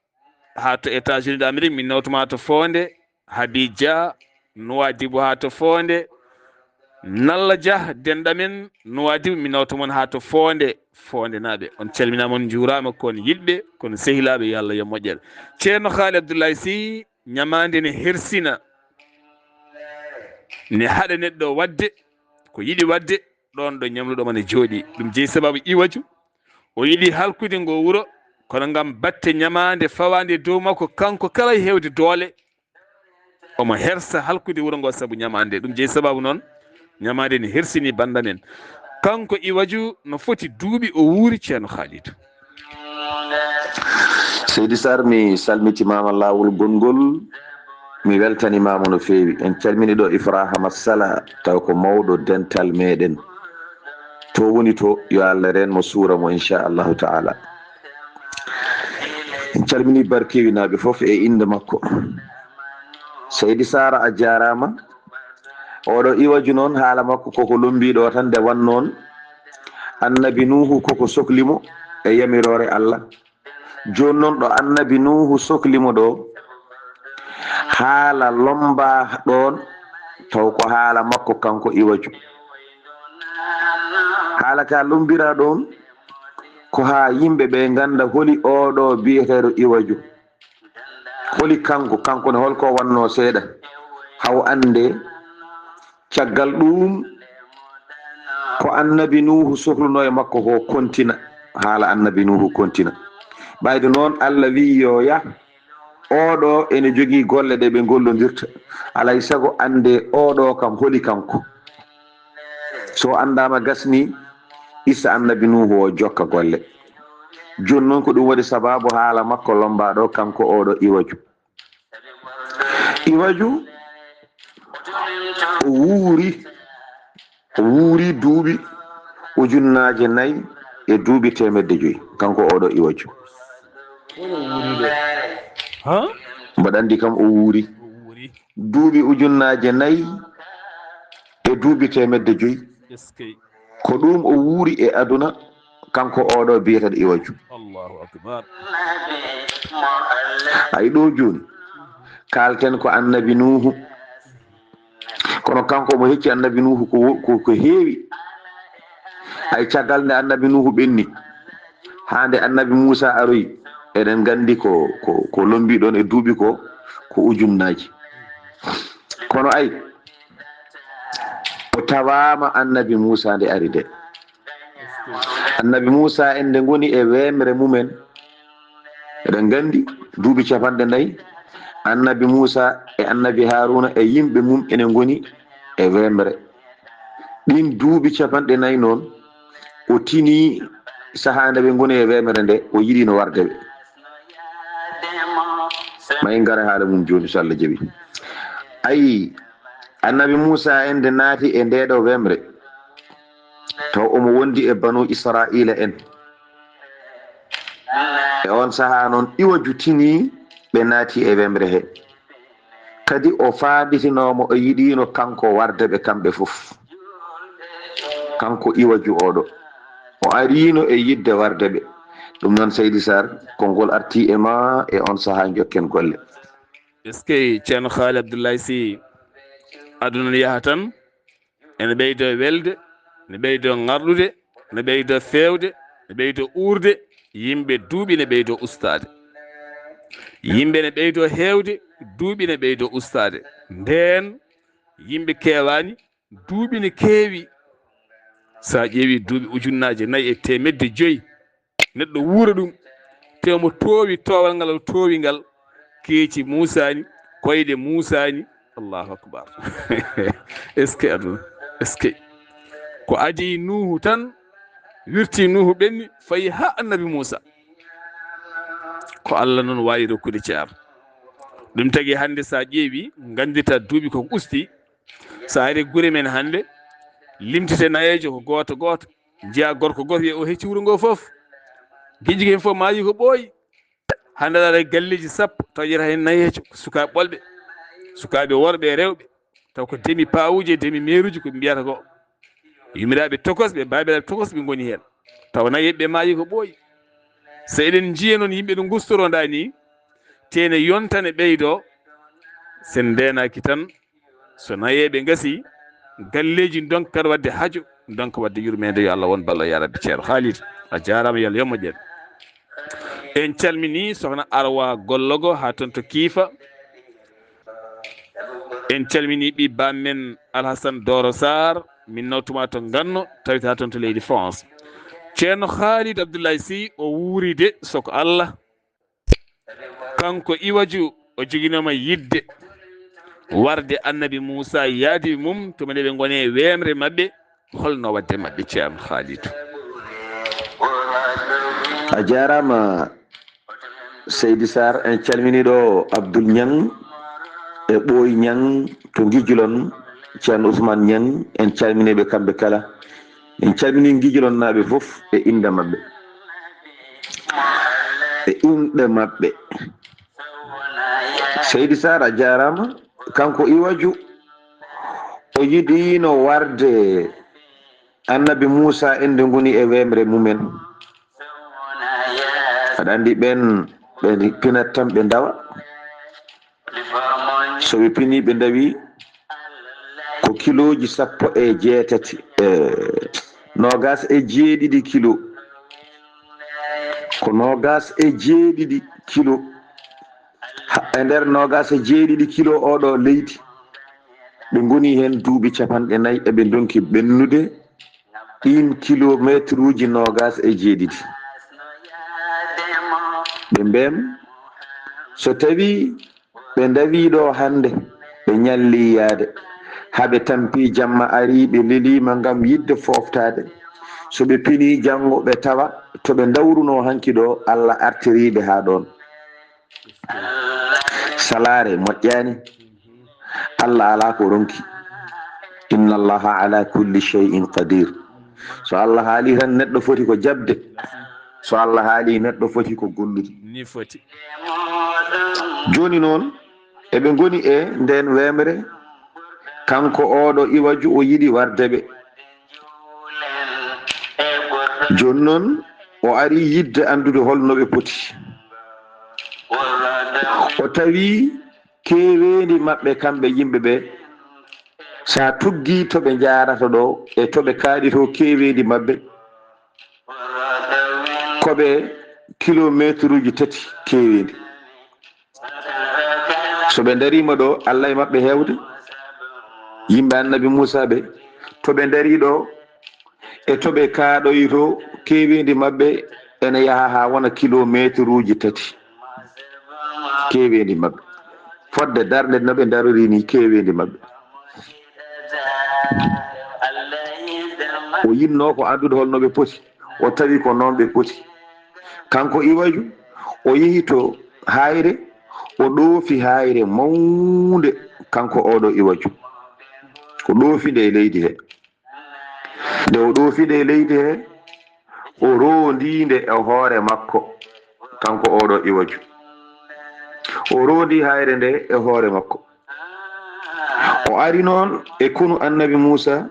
haa to États-Unis d'Amérique, min nawtuma to Foonde, Hadija Nuwaadibu haa to Foonde, Nalla Jah, denɗam en Nuwaadibu, min nawta mon haa to Foonde, Foondenaaɓe. On calminaama, on njuuraama, ko on yiɗɓe, ko on sehilaaɓe, yo Allah yo moƴƴere. Ceerno Haali Abdullahi Sey, ñamaande ne hersina, ne haɗa neɗɗo waɗde ko yiɗi waɗde, ɗoon ɗo ñamluɗo mo ne jooɗi. Ɗum jeyi sababu Iwaju, o yiɗi halkude ngo wuro, kono ngam batte ñamaande fawaande dow makko, kanko kala e heewde doole, omo hersa halkude wuro ngo sabu ñamaande. Ɗum jeyi sababu noon, ñamaande ne hersini bannda men. Kanko Iwaju no foti duuɓi o wuuri, Ceerno Haalidu? Seydi Sarr, mi salmitimaama laawol gonngol, mi weltanimaama no feewi. En calmini ɗo Ifrahama Sala, taw ko mawɗo dental meɗen. To woni to, yo Allah reen mo, suura mo, inchallahu taala. En calmini Barkeewinaaɓe fof e innde makko. Seydi Sara, a jaaraama. Oɗo Iwaju noon, haala makko koko lombii ɗo tan, nde wannoon Annabi Nuuhu koko sokli mo e yamiroore Allah. Jooni noon, ɗo Annabi Nuuhu sokli mo ɗo, haala lombaa ɗoon, taw ko haala makko kanko Iwaju. Haala ka lombiraa ɗoon, ko haa yimɓe ɓe ngannda holi oɗo biyeteeɗo Iwaju. Holi kanko, kanko ne, hol ko wannoo seeɗa, haw annde. Caggal ɗuum, ko Annabi Nuuhu sohlunoo e makko ko kontina, haala Annabi Nuuhu kontina. Ɓayde noon, Allah wiyi yo yah, oɗo ene jogii golle ɗe ɓe ngollondirta. Alay sago annde oɗo kam holi kanko. So anndaama, gasni, issa Annabi Nuuhu o jokka golle. Jooni noon, ko ɗum waɗi sababu haala makko lombaa ɗo, kanko oɗo Iwaju. Iwaju, O wuuri, o wuuri duuɓi ujunnaaje nayi e duuɓi teemedde joyi, kanko oɗo Iwaju. Woni wuuri de. Ha? Mbaɗa anndi kam o wuuri. O wuuri. Duuɓi ujunnaaje nayi e duuɓi teemedde joyi. Eskey. Ko ɗum o wuuri e aduna, kanko oɗo biyeteeɗo Iwaju. Allahu akbar. Ay ɗo jooni, kaalten ko annabi Nuuhu. Kono kanko omo hecci annabi Nuuhu ko, ko, ko heewi. Ay caggal nde annabi Nuuhu ɓenni, haa nde annabi Muusa aroyi, eɗen nganndi ko, ko, ko lombi ɗon e duuɓi ko, ko ujunnaaji. Kono ay, o tawaama annabi Muusa nde ari nde. Annabi Muusa en nde ngoni e weemre mumen. Eɗen nganndi duuɓi capanɗe nayi, annabi Muusa e annabi Haaruuna e yimɓe mum ene ngoni e weemre. Ɗin duuɓi capanɗe nayi noon, o tini sahaa nde ɓe ngoni e weemre nde, o yiɗino warde ɓe. Ma en ngara haala mum jooni, so Allah jaɓi. Ayi, annabi Muusa en nde naati e ndeeɗo weemre, taw omo wondi e Banu Israa'iila en. E on sahaa noon, Iwaju tini ɓe naati e weemre he. Kadi o faanditinoo mo, o yiɗiino kanko warde ɓe kamɓe fof. Kanko Iwaju oɗo. O ariino e yiɗde warde ɓe. Ɗum noon, Seydi Sarr, konngol artii e ma e on sahaa, njokken golle. Eskey, Ceerno Haali Abdullahi Sy, aduna no yaha tan, ene ɓeydoo welde, ne ɓeydoo ŋarɗude, ne ɓeydoo feewde, ne ɓeydoo uurde, yimɓe duuɓi ne ɓeydoo ustaade. Yimɓe ne ɓeydoo heewde, duuɓi ne ɓeydoo ustaade. Ndeen, yimɓe keewaani, duuɓi ne keewi. So a ƴeewi duuɓi ujunnaaje nayi e teemedde joyi, neɗɗo wuura ɗum, te omo toowi toowal ngal o toowi ngal, keeci muusaani, koyɗe muusaani. Allahu akbar. Est-ce que aduna? Est-ce que? Ko adii Nuuhu tan, wirti Nuuhu ɓenni, fayi haa annabi Muusa. Ko Allah noon waawi rokkude, Ceerno. Ɗum tagi hannde so a ƴeewi, nganndita duuɓi ko usti, so a ari gure men hannde, limtite nayeejo ko gooto gooto. Njiya gorko gooto, wiya o hecci wuro ngo fof. Giƴƴi ko heen fof maayi ko ɓooyi. Hannde aɗa ara e galleeji sappo, taw ƴetta heen nayeejo, ko sukaaɓe ɓolɓe, sukaaɓe worɓe e rewɓe, taw ko demi paawuji e demi meeruji ko ɓe mbiyata ko. Yummiraaɓe tokosɓe, baabiraaɓe tokosɓe ngoni heen. Taw nayeeɓe ɓe maayi ko ɓooyi. So eɗen njiya noon yimɓe no ngustoroo ndaa nii, te ene yonta ne ɓeydoo, so en ndeenaaki tan, so nayeeɓe ngasii, galleeji ndonka waɗde hajo, ndonka waɗde yurmeende. Yo Allah won ballo, yaa Rabbi. Ceerno Haalid, a jaaraama, yo Allah yommo ƴen. En calminii Sokhna Arwa Gollogo haa toon to Kiifa. En calminii ɓii baam men Alhasan Dooro Sarr, min nawtuma to Nganno, tawita toon to leydi France. Ceerno Haalid Abdullahi Sy, o wuuri de, soko Allah. Kanko Iwaju, o joginooma yiɗde warde annabi Muusa yaadi mum, tuma nde ɓe ngoni e weemre maɓɓe, holno waɗde maɓɓe, Ceerno Haalidu? A jaaraama, Seydi Sarr. En calminii ɗo Abdul Ñang e Ɓooy Ñang to Ngijulon, Ceerno Usmaan Ñang, en calminii ɓe kamɓe kala. En calminii Ngijulonnaaɓe fof e innde maɓɓe. E inɗe maɓɓe. Seydi Sarr, a jaaraama. Kanko Iwaju, o yiɗiino warde annabi Muusa en nde ngoni e weemre mumen. Aɗa anndi ɓeen, ɓe pinat tan ɓe ndawa. So ɓe pinii ɓe ndawi, ko kilooji sappo e jeetati, e noogaas e jeeɗiɗi kilo. Ko noogaas e jeeɗiɗi kilo. Ha, e nder noogaas e jeeɗiɗi kilo oɗo leydi, ɓe ngoni heen duuɓi capanɗe nayi, eɓe ndonki ɓennude ɗiin kilomeetruuji noogaas e jeeɗiɗi. Ɓe mbeem, so tawii ɓe ndawii ɗo hannde, ɓe ñallii yahde, haa ɓe tampii jamma arii, ɓe leliima ngam yiɗde fooftaade. So ɓe pinii janngo, ɓe tawa to ɓe ndawrunoo hanki ɗo, Allah artirii ɓe haa ɗoon. Salaare moƴƴaani, Allah alaa ko ronki. Inna Allaha ala kulli shay'in qadir. So Allah haali tan, neɗɗo foti ko jaɓde. So Allah haali, neɗɗo foti ko gollude. Ni foti. Jooni noon, eɓe ngoni e ndeen weemre, kanko oɗo Iwaju o yiɗi warde ɓe. Jooni noon, o ari yiɗde anndude hol no ɓe poti. O tawi keeweendi maɓɓe, kamɓe yimɓe ɓe, so a tuggii to ɓe njaarata ɗo e to ɓe kaaɗi to, keeweendi maɓɓe, ko ɓe kilomeetruuji tati keeweendi. So ɓe ndariima ɗo, Allah e maɓɓe heewde, yimɓe Annabi Muusaa ɓe, to ɓe ndarii ɗo e to ɓe kaaɗoyi to, keeweendi maɓɓe ene yaha haa wona kilomeetruuji tati. Keeweendi maɓɓe. Fodde darnde no ɓe ndarori ni, keeweendi maɓɓe. O yinnoo ko anndude hol no ɓe poti. O tawi ko noon ɓe poti. Kanko Iwaju, o yehi to haayre, o ɗoofi haayre mawnde, kanko oɗo Iwaju. O ɗoofi nde e leydi he. Nde o ɗoofi nde e leydi he, o roondi nde e hoore makko, kanko oɗo Iwaju. O roondi haayre nde e hoore makko. O ari noon e konu Annabi Muusaa,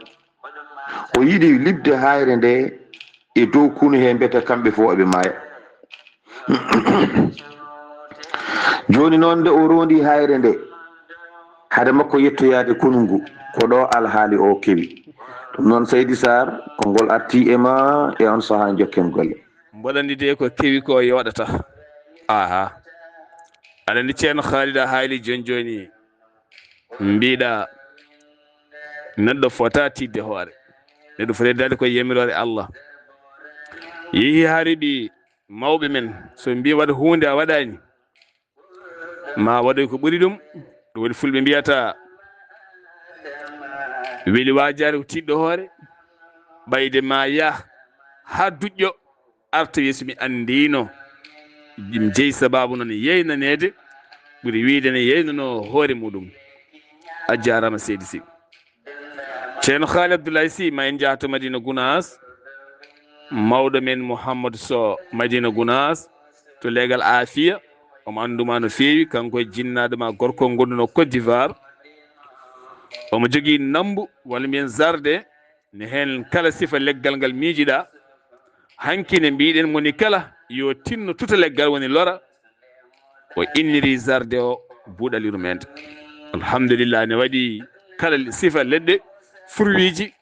o yiɗi liɓde haayre nde e dow konu he, mbete kamɓe fof eɓe maaya. Jooni noon, nde o roondi haayre nde, hade makko yettoyaade konu ngu, ko ɗo alhaali o kewi. Ɗum noon, Seydi Saar, ko ngol arti e ma e on sahaa, njokken golle. Mboɗo anndi de ko kewi ko yooɗata. Aha. Aɗa anndi Ceerno Khaalid a haali jooni jooni, mbiɗa neɗɗo fota tiiɗde hoore. Neɗɗo foti heddaade ko yamiroore Allah. Yehi haa reɓi mawɓe men, so mbi waɗa huunde a waɗaani, ma waɗoy ko ɓuri ɗum. Ɗum woni fulɓe mbiyata, weli waajaare ko tiiɗɗo hoore. Ɓayde ma yah haa duƴƴo, arta yeeso mi anndino. Ɗum jeyi sababu noon yeynaneede, ɓuri wiyde ne yeynanoo hoore muɗum. A jaaraama Seydi Sy. Ceerno Haali Abdoulaye Sy, ma en njaha to Madina Gunaas. Mawɗo men Mouhamadou Sow, Madina Gunaas, to leegal Aafiya. Omo annduma no feewi, kanko e jinnaaɗo ma gorko ngonduno Côte d'Ivoire. Omo jogii nammbu, walla mbiyen zarde, ne heen kala sifa leggal ngal miijiɗa. Hanki ne mbiɗen moni kala yo tinno tuta leggal woni lora. O inniri zarde o Buuɗal Yurmeende. Alhamdulillah, ne waɗi kala sifa leɗɗe furwiiji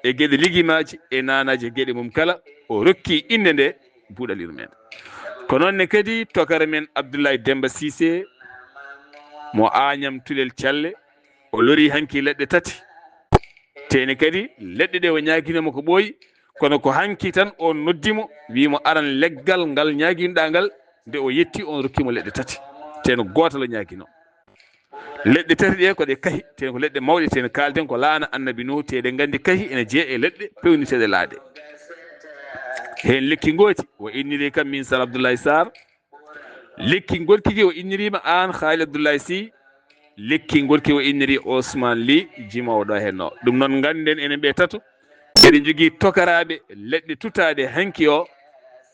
e geɗe ligimaaji e naanaaji e geɗe mum kala. O rokki innde nde Buuɗal Yurmeende. Ko noon ne kadi tokara men Abdoulaye Demba Cissé mo Agnam Tulel Calle, o lori hanki leɗɗe tati. Tene kadi leɗɗe ɗe o ñaaginoo mo ko ɓooyi, kono ko hanki tan o noddi mo, wii mo aran leggal ngal ñaaginɗaa ngal. Nde o yetti, on rokki mo leɗɗe tati. Teno gootal o ñaaginoo. Leɗɗe tati ɗe ko ɗe kahi, teno ko leɗɗe mawɗe, teno kaalten ko laana Annabi Nuhu, te eɗen nganndi kahi ene jeya e leɗɗe pewniteeɗe laaɗe. Heen lekki ngooti, o inniri kam min Sar Abdoulaye Sarr. Lekki ngoɗki ki o inniriima aan Haali Abdoulaye Sy. Lekki ngoɗki o inniri Ousmane Ly, jimoowo ɗo heen o. Ɗum noon ngannden enen ɓe tato, eɗen njogii tokaraaɓe leɗɗe tutaaɗe hanki o.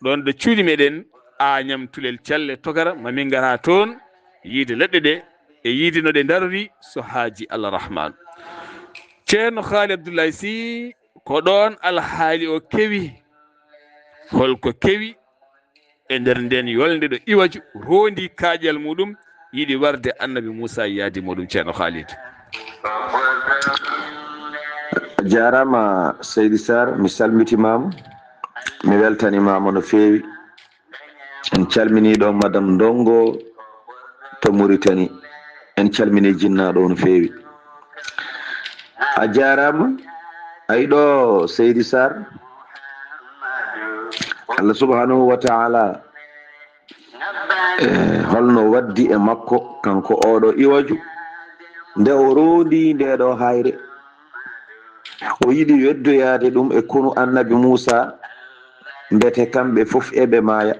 Ɗoon ɗo cuuɗi meɗen Agnam Tulel Calle tokara, ma min ngar haa toon, yiide leɗɗe ɗe e yiide no ɗe ndarori so haaji Allah Rahman. Ceerno Haali Abdoulaye Sy, ko ɗoon alhaali o kewi. Holko kewi? E nder nden yolnde ɗo Iwaju roondi kaaƴal muɗum, yiɗi warde Annabi Muusaa yaadi muɗum, Ceerno Khalid. Jaaraama Seydi Sarr, mi salmitimaama, mi weltanimaama no feewi. En calminii ɗo Madame Ndongo to Mauritanie. En calminii jinnaaɗo o no feewi. A jaaraama. Ayi ɗo Seydi Sarr, Allah subhanahu wa ta'ala, e holno waddi e makko, kanko oɗo Iwaju, nde o roondi nde ɗo hayre, o yiɗi weddoyaade ɗum e konu Annabi Muusaa, mbete kamɓe fof eɓe maaya.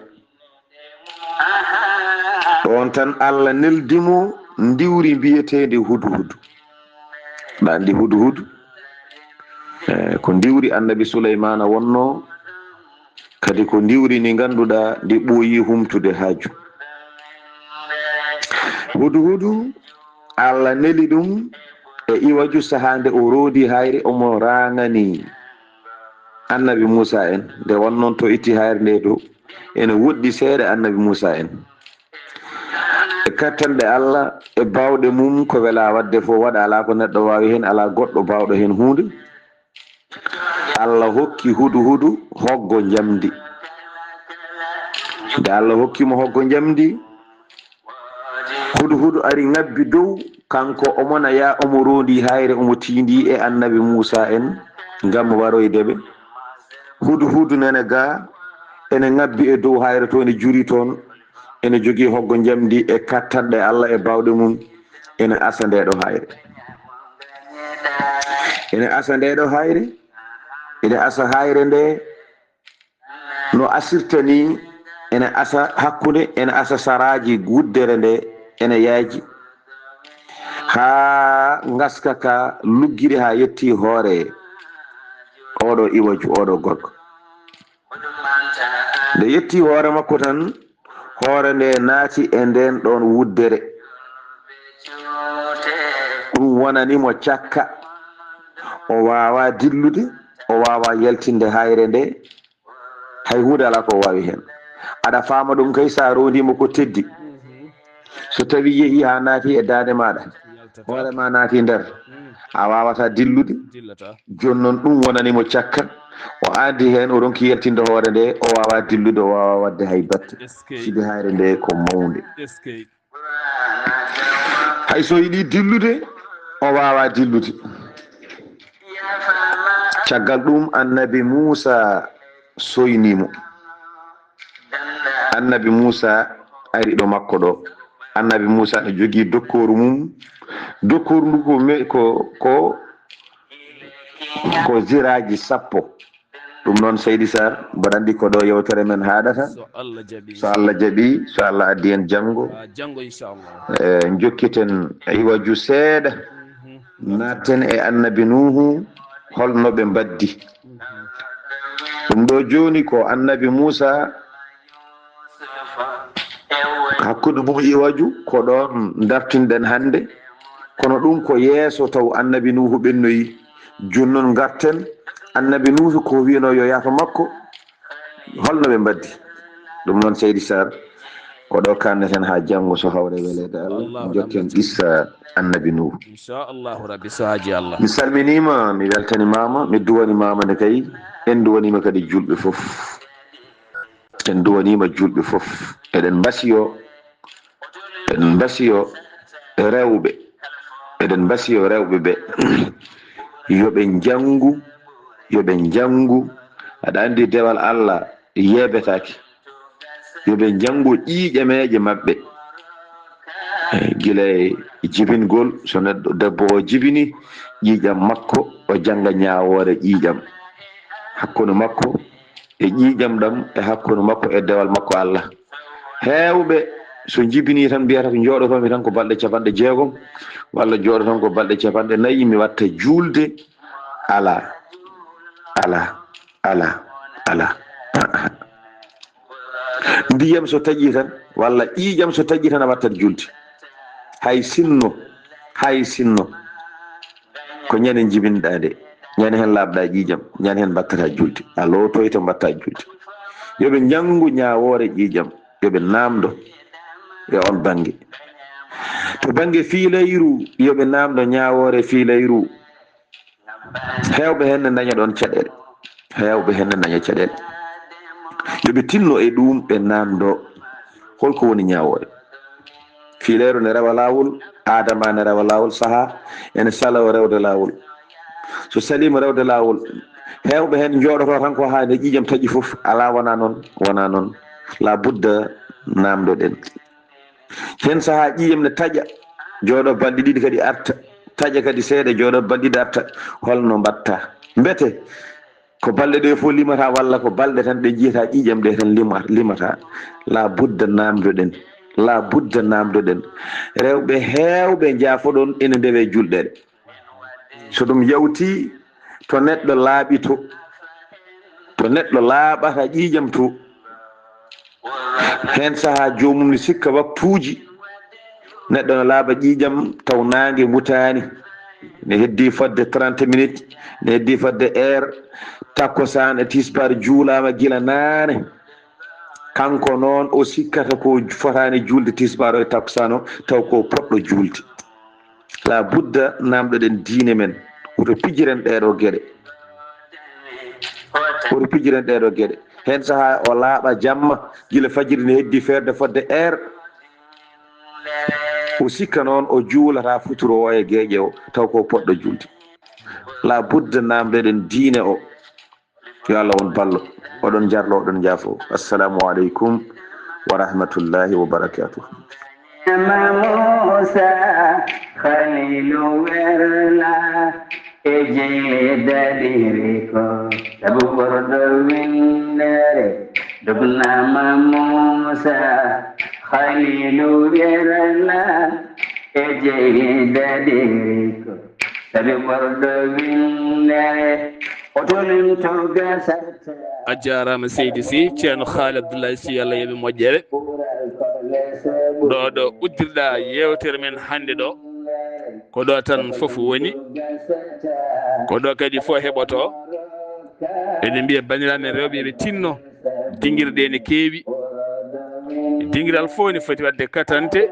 Ɗoon tan Allah neldi mo ndiwri mbiyeteendi huduhudu. Ɗa anndi huduhudu? Eh, ko ndiwri annabi Suleymaana wonnoo, kadi ko ndiwri ndi ngannduɗaa ndi ɓooyii humtude haaju. Huduhudu, Allah neli ɗum e iwaju sahaa nde o roodi hayre, omo raŋani annabi Muusa en. Nde wonnoon to itti hayre nde dow, ene woɗɗi seeɗa annabi Muusa en. E kattanɗe Allah, e baawɗe mum, ko welaa waɗde fof waɗa, alaa ko neɗɗo waawi heen, alaa goɗɗo baawɗo heen huunde. Allah hokki huduhudu hoggo njamndi. Nde Allah hokki mo hoggo njamndi, huduhudu ari ŋabbi dow, kanko omo naya, omo roondi hayre, omo tiindi e annabi Muusa en ngam waroyde ɓe. Huduhudu nene ga, ene ŋabbi e dow hayre to, ene juri toon, ene jogii hoggo njamndi e kattanɗe Allah e baawɗe mum, ene asa nde ɗo hayre. Ene asa nde ɗo hayre, ene asa hayre nde no asirta ni, ene asa hakkunde, ene asa saraaji wuddere nde, ene yaaji. Haa ngaska ka luggiri haa yetti hoore oɗo iwaju, oɗo gorko. Nde yetti hoore makko tan, hoore nde naati e nden ɗon wuddere. Ɗum wonani mo cakka. O waawaa dillude, o waawaa yaltinde hayre nde. Hay huunde alaa ko o waawi heen. Aɗa faama ɗum kay, so a roondii mo ko teddi. So tawii yehii haa naati e daande maaɗa, hoore ma naati nder, a waawataa dillude. Jooni noon, ɗum wonani mo cakka. O aadi heen, o ronki yaltinde hoore nde, o waawaa dillude, o waawaa waɗde hay batte. Sibi hayre nde ko mawnde. Hay so yiɗi dillude, o waawaa dillude. Caggal ɗum, annabi Muusa soynii mo. Annabi Muusa ari ɗo makko ɗo. Annabi Muusa no jogii dokkooru mum. Dokkooru ndu ko me-, ko, ko, ko ziraaji sappo. Ɗum noon, Seydi Sarr, mboɗo anndi ko ɗo yewtere men haaɗata. So Allah jaɓi. So Allah jaɓi, so Allah addi en janngo. Ah, janngo, inchallah. Eh, njokkiten iwaju seeɗa. Mhm. Naatten e annabi Nuuhu, holno ɓe mbaddi. Mhm. Ɗum ɗo jooni ko annabi Muusa, hakkunde mum iwaju, ko ɗoon dartinɗen hannde. Kono ɗum ko yeeso taw annabi Nuuhu ɓennoyi. Jooni noon ngarten, annabi Nuuhu ko wiyno yo yaafo makko, holno ɓe mbaddi? Ɗum noon, Seydi Sarr, ko ɗo kanneten haa janngo, so hawre weleede Allah. Allahu Njokken Rabbi. Qissa annabi Nuuhu. Inchallahu Rabbi, so haaji Allah. Mi salminiima, mi weltanimaama, mi duwanimaama nde kay, en duwaniima kadi juulɓe fof. En duwaniima juulɓe fof. Eɗen mbasiyo, eɗen mbasiyo rewɓe, eɗen mbasiyo rewɓe ɓe, yo ɓe njanngu, yo ɓe njanngu. Aɗa anndi dewal Allah yeebetaake. Yo ɓe njanngu ƴiiƴameeje maɓɓe. Eh, gila e jibingol, so neɗɗo, debbo o jibini ƴiiƴam makko, o jannga ñaawoore ƴiiƴam. Hakkunde makko e ƴiiƴam ɗam e hakkunde makko e dewal makko Allah. Heewɓe so njibinii tan mbiyata ko njooɗotoomi tan ko balɗe capanɗe jeegom, walla njooɗo tan ko balɗe capanɗe nayi, mi watta juulde. Alaa, alaa, alaa, alaa. Ndiyam so taƴii tan, walla ƴiiƴam so taƴii tan, a wattat juulde. Hay sinno, hay sinno. Ko ñande njibinɗaa nde, ñande heen laaɓɗaa ƴiiƴam, ñande heen mbattataa juulde. A lootoyto mbattaa juulde. Yo ɓe njanngu ñaawoore ƴiiƴam, yo ɓe naamndo e oon bannge. To bannge fiilayru, yo ɓe naamndo ñaawoore fiilayru. Heewɓe heen ne ndaña ɗoon caɗeele. Heewɓe heen ne ndaña caɗeele. Yo ɓe tinno e ɗuum, ɓe naamndo holko woni ñaawoore. Fiilayru ne rewa laawol, aadama ne rewa laawol, sahaa ene salo rewde laawol. So saliima rewde laawol, heewɓe heen njooɗoto tan ko haa nde ƴiiƴam taƴi fof. Alaa, wonaa noon, wonaa noon. La budda naamndoɗen. Heen sahaa ƴiiƴam ne taƴa, jooɗo balɗe ɗiɗi kadi arta, taƴa kadi seeɗa, jooɗo balɗe ɗiɗi arta. Holno mbatta? Mbete ko balɗe ɗe fof limata, walla ko balɗe tan ɗe njiyata ƴiiƴam ɗe tan lima-, limata? La budda naamndoɗen, la budda naamndoɗen. Rewɓe heewɓe njaafoɗon ene ndewe julɗere. So ɗum yawti, To neɗɗo laaɓi to, to neɗɗo laaɓata ƴiiƴam to, heen sahaa joomum ne sikka waktuuji, neɗɗo ne laaɓa ƴiiƴam taw naange mutaani, ne heddii fodde trente minutes, ne heddii fodde heure, takkusaan e tisbaar juulaama gila naane. Kanko noon o sikkata ko fotaani juulde tisbaar o e takkusaan o, taw ko poɗɗo juulde. La budda naamndoɗen diine men, woto pijiren ɗeeɗo geɗe. Woto pijiren ɗeeɗo geɗe. Heen sahaa o laaɓa jamma, gila fajiri ne heddii feerde fodde heure. O sikka noon o juulata futuro o e geeƴe o, taw ko poɗɗo juulde. La budda naamndoɗen diine o. Yo Allah won ballo. Oɗon njarlo, oɗon njaafo. Assalamu aleykum wa rahmatullahi wa barakatuh. Mama Musa, Khalilu Werla, e jeyle daɗiri ko, sabu ɓurɗo winndere, dugnama Musa, Khalilu Werla, e jeyle daɗiri ko, sabu ɓurɗo winndere, o tolinto gasata. A jaaraama, seydi Sy. Ceerno Haali Abdoulaye Sy, Allah yoɓe moƴƴere. Ɗo, ɗo uddirɗa yeewtere men hannde ɗo, ko ɗo tan fof woni, ko ɗo kadi fof heɓoto. Eɗen mbiya banndiraaɓe men rewɓe, yoɓe tinno, dingirɗe ne keewi. Dingiral fof ne foti waɗde katante,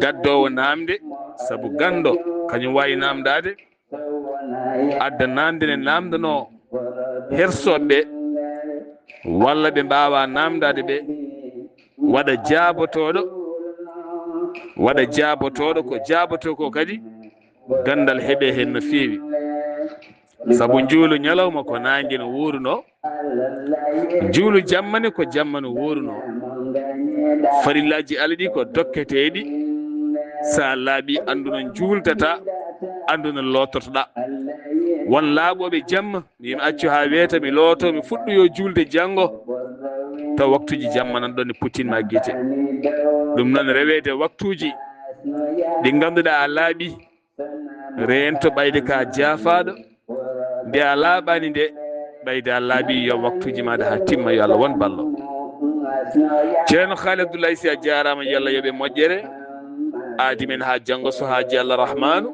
gaddoowo naamnde, sabu ganndo kañum waawi naamndaade. Adda naamnde ne naamndanoo hersooɓe ɓe, walla ɓe mbaawaa naamndaade ɓe, waɗa jaabotooɗo, waɗa jaabotooɗo ko jaabotoo ko kadi, ganndal heɓee heen no feewi. Sabu njuulu ñalawma ko naange no wuurnoo, njuulu jamma ne ko jamma no wuurnoo. Farillaaji Allah ɗi ko dokketeeɗi. So a laaɓii, anndu no njuultataa, anndu no loototoɗaa. Won laaɓooɓe jamma, mi wiya mi accu haa weeta, mi lootoo, mi fuɗɗoyoo juulde janngo, taw waktuuji jamma nan ɗoon ne puttinma gite. Ɗum noon, reweede waktuuji ɗi ngannduɗaa a laaɓii, reento ɓayde ka jaafaaɗo, nde a laaɓaani nde, ɓayde a laaɓii, yo waktuuji maaɗa haa timma, yo Allah won ballo. Ceerno Haali Abdoulaye Sy, a jaaraama, yo Allah yoɓe moƴƴere, aadi men haa janngo so haaji Allah Rahmaanu.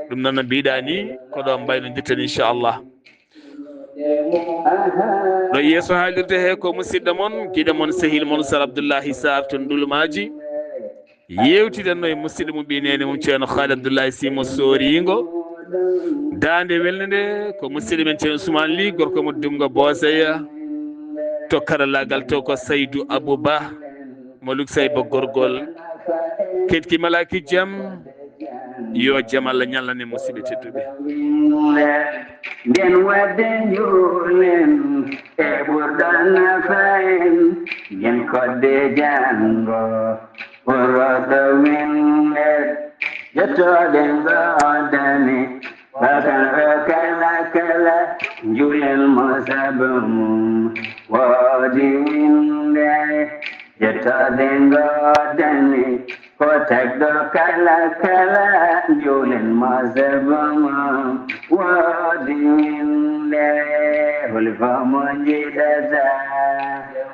Ɗum noon no mbiɗa ni, ko ɗo mbaynodirten inchallah. Ɗo yeeso haalirde he ko musidɗo mon, giɗo mon, sehil mon, Sar Abdoulahi Sarr to Ndulmaaji. Yeewtidanno e musidɗo mum, ɓii neene mum, Ceerno Haali Abdoulaye Sy mo Sooriingo. Daande welnde nde ko musidɗo men Ceerno Ousmane Ly, gorko mo Dunngo Booseya. To karallaagal to ko Saydu Abou Ba, mo Luksayba Gorgol. Keɗki malaaki jam, yo jam Allah ñallan en, musidɓe tedduɓe. Nden wadde njuulen e ɓurɗo nafa en, yen kodde janngo. Ɓurɗo winnde, yettode ngoodani, bakal o kala kala, njuulen mo sabu mum, woodi winnde, yettode ngoodani, ko tagɗo kala kala, njuulen mo sabu mum, woodi winnde, holi fof mo njiɗata,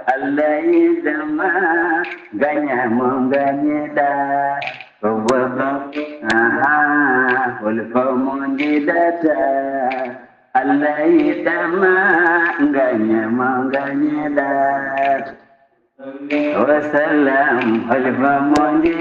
Allah yiɗama, gaña mo gañiɗa. Aha, holi fof mo njiɗata, Allah yiɗama, gaña mo gañiɗa. Wa salam, holi fof mo njiɗata.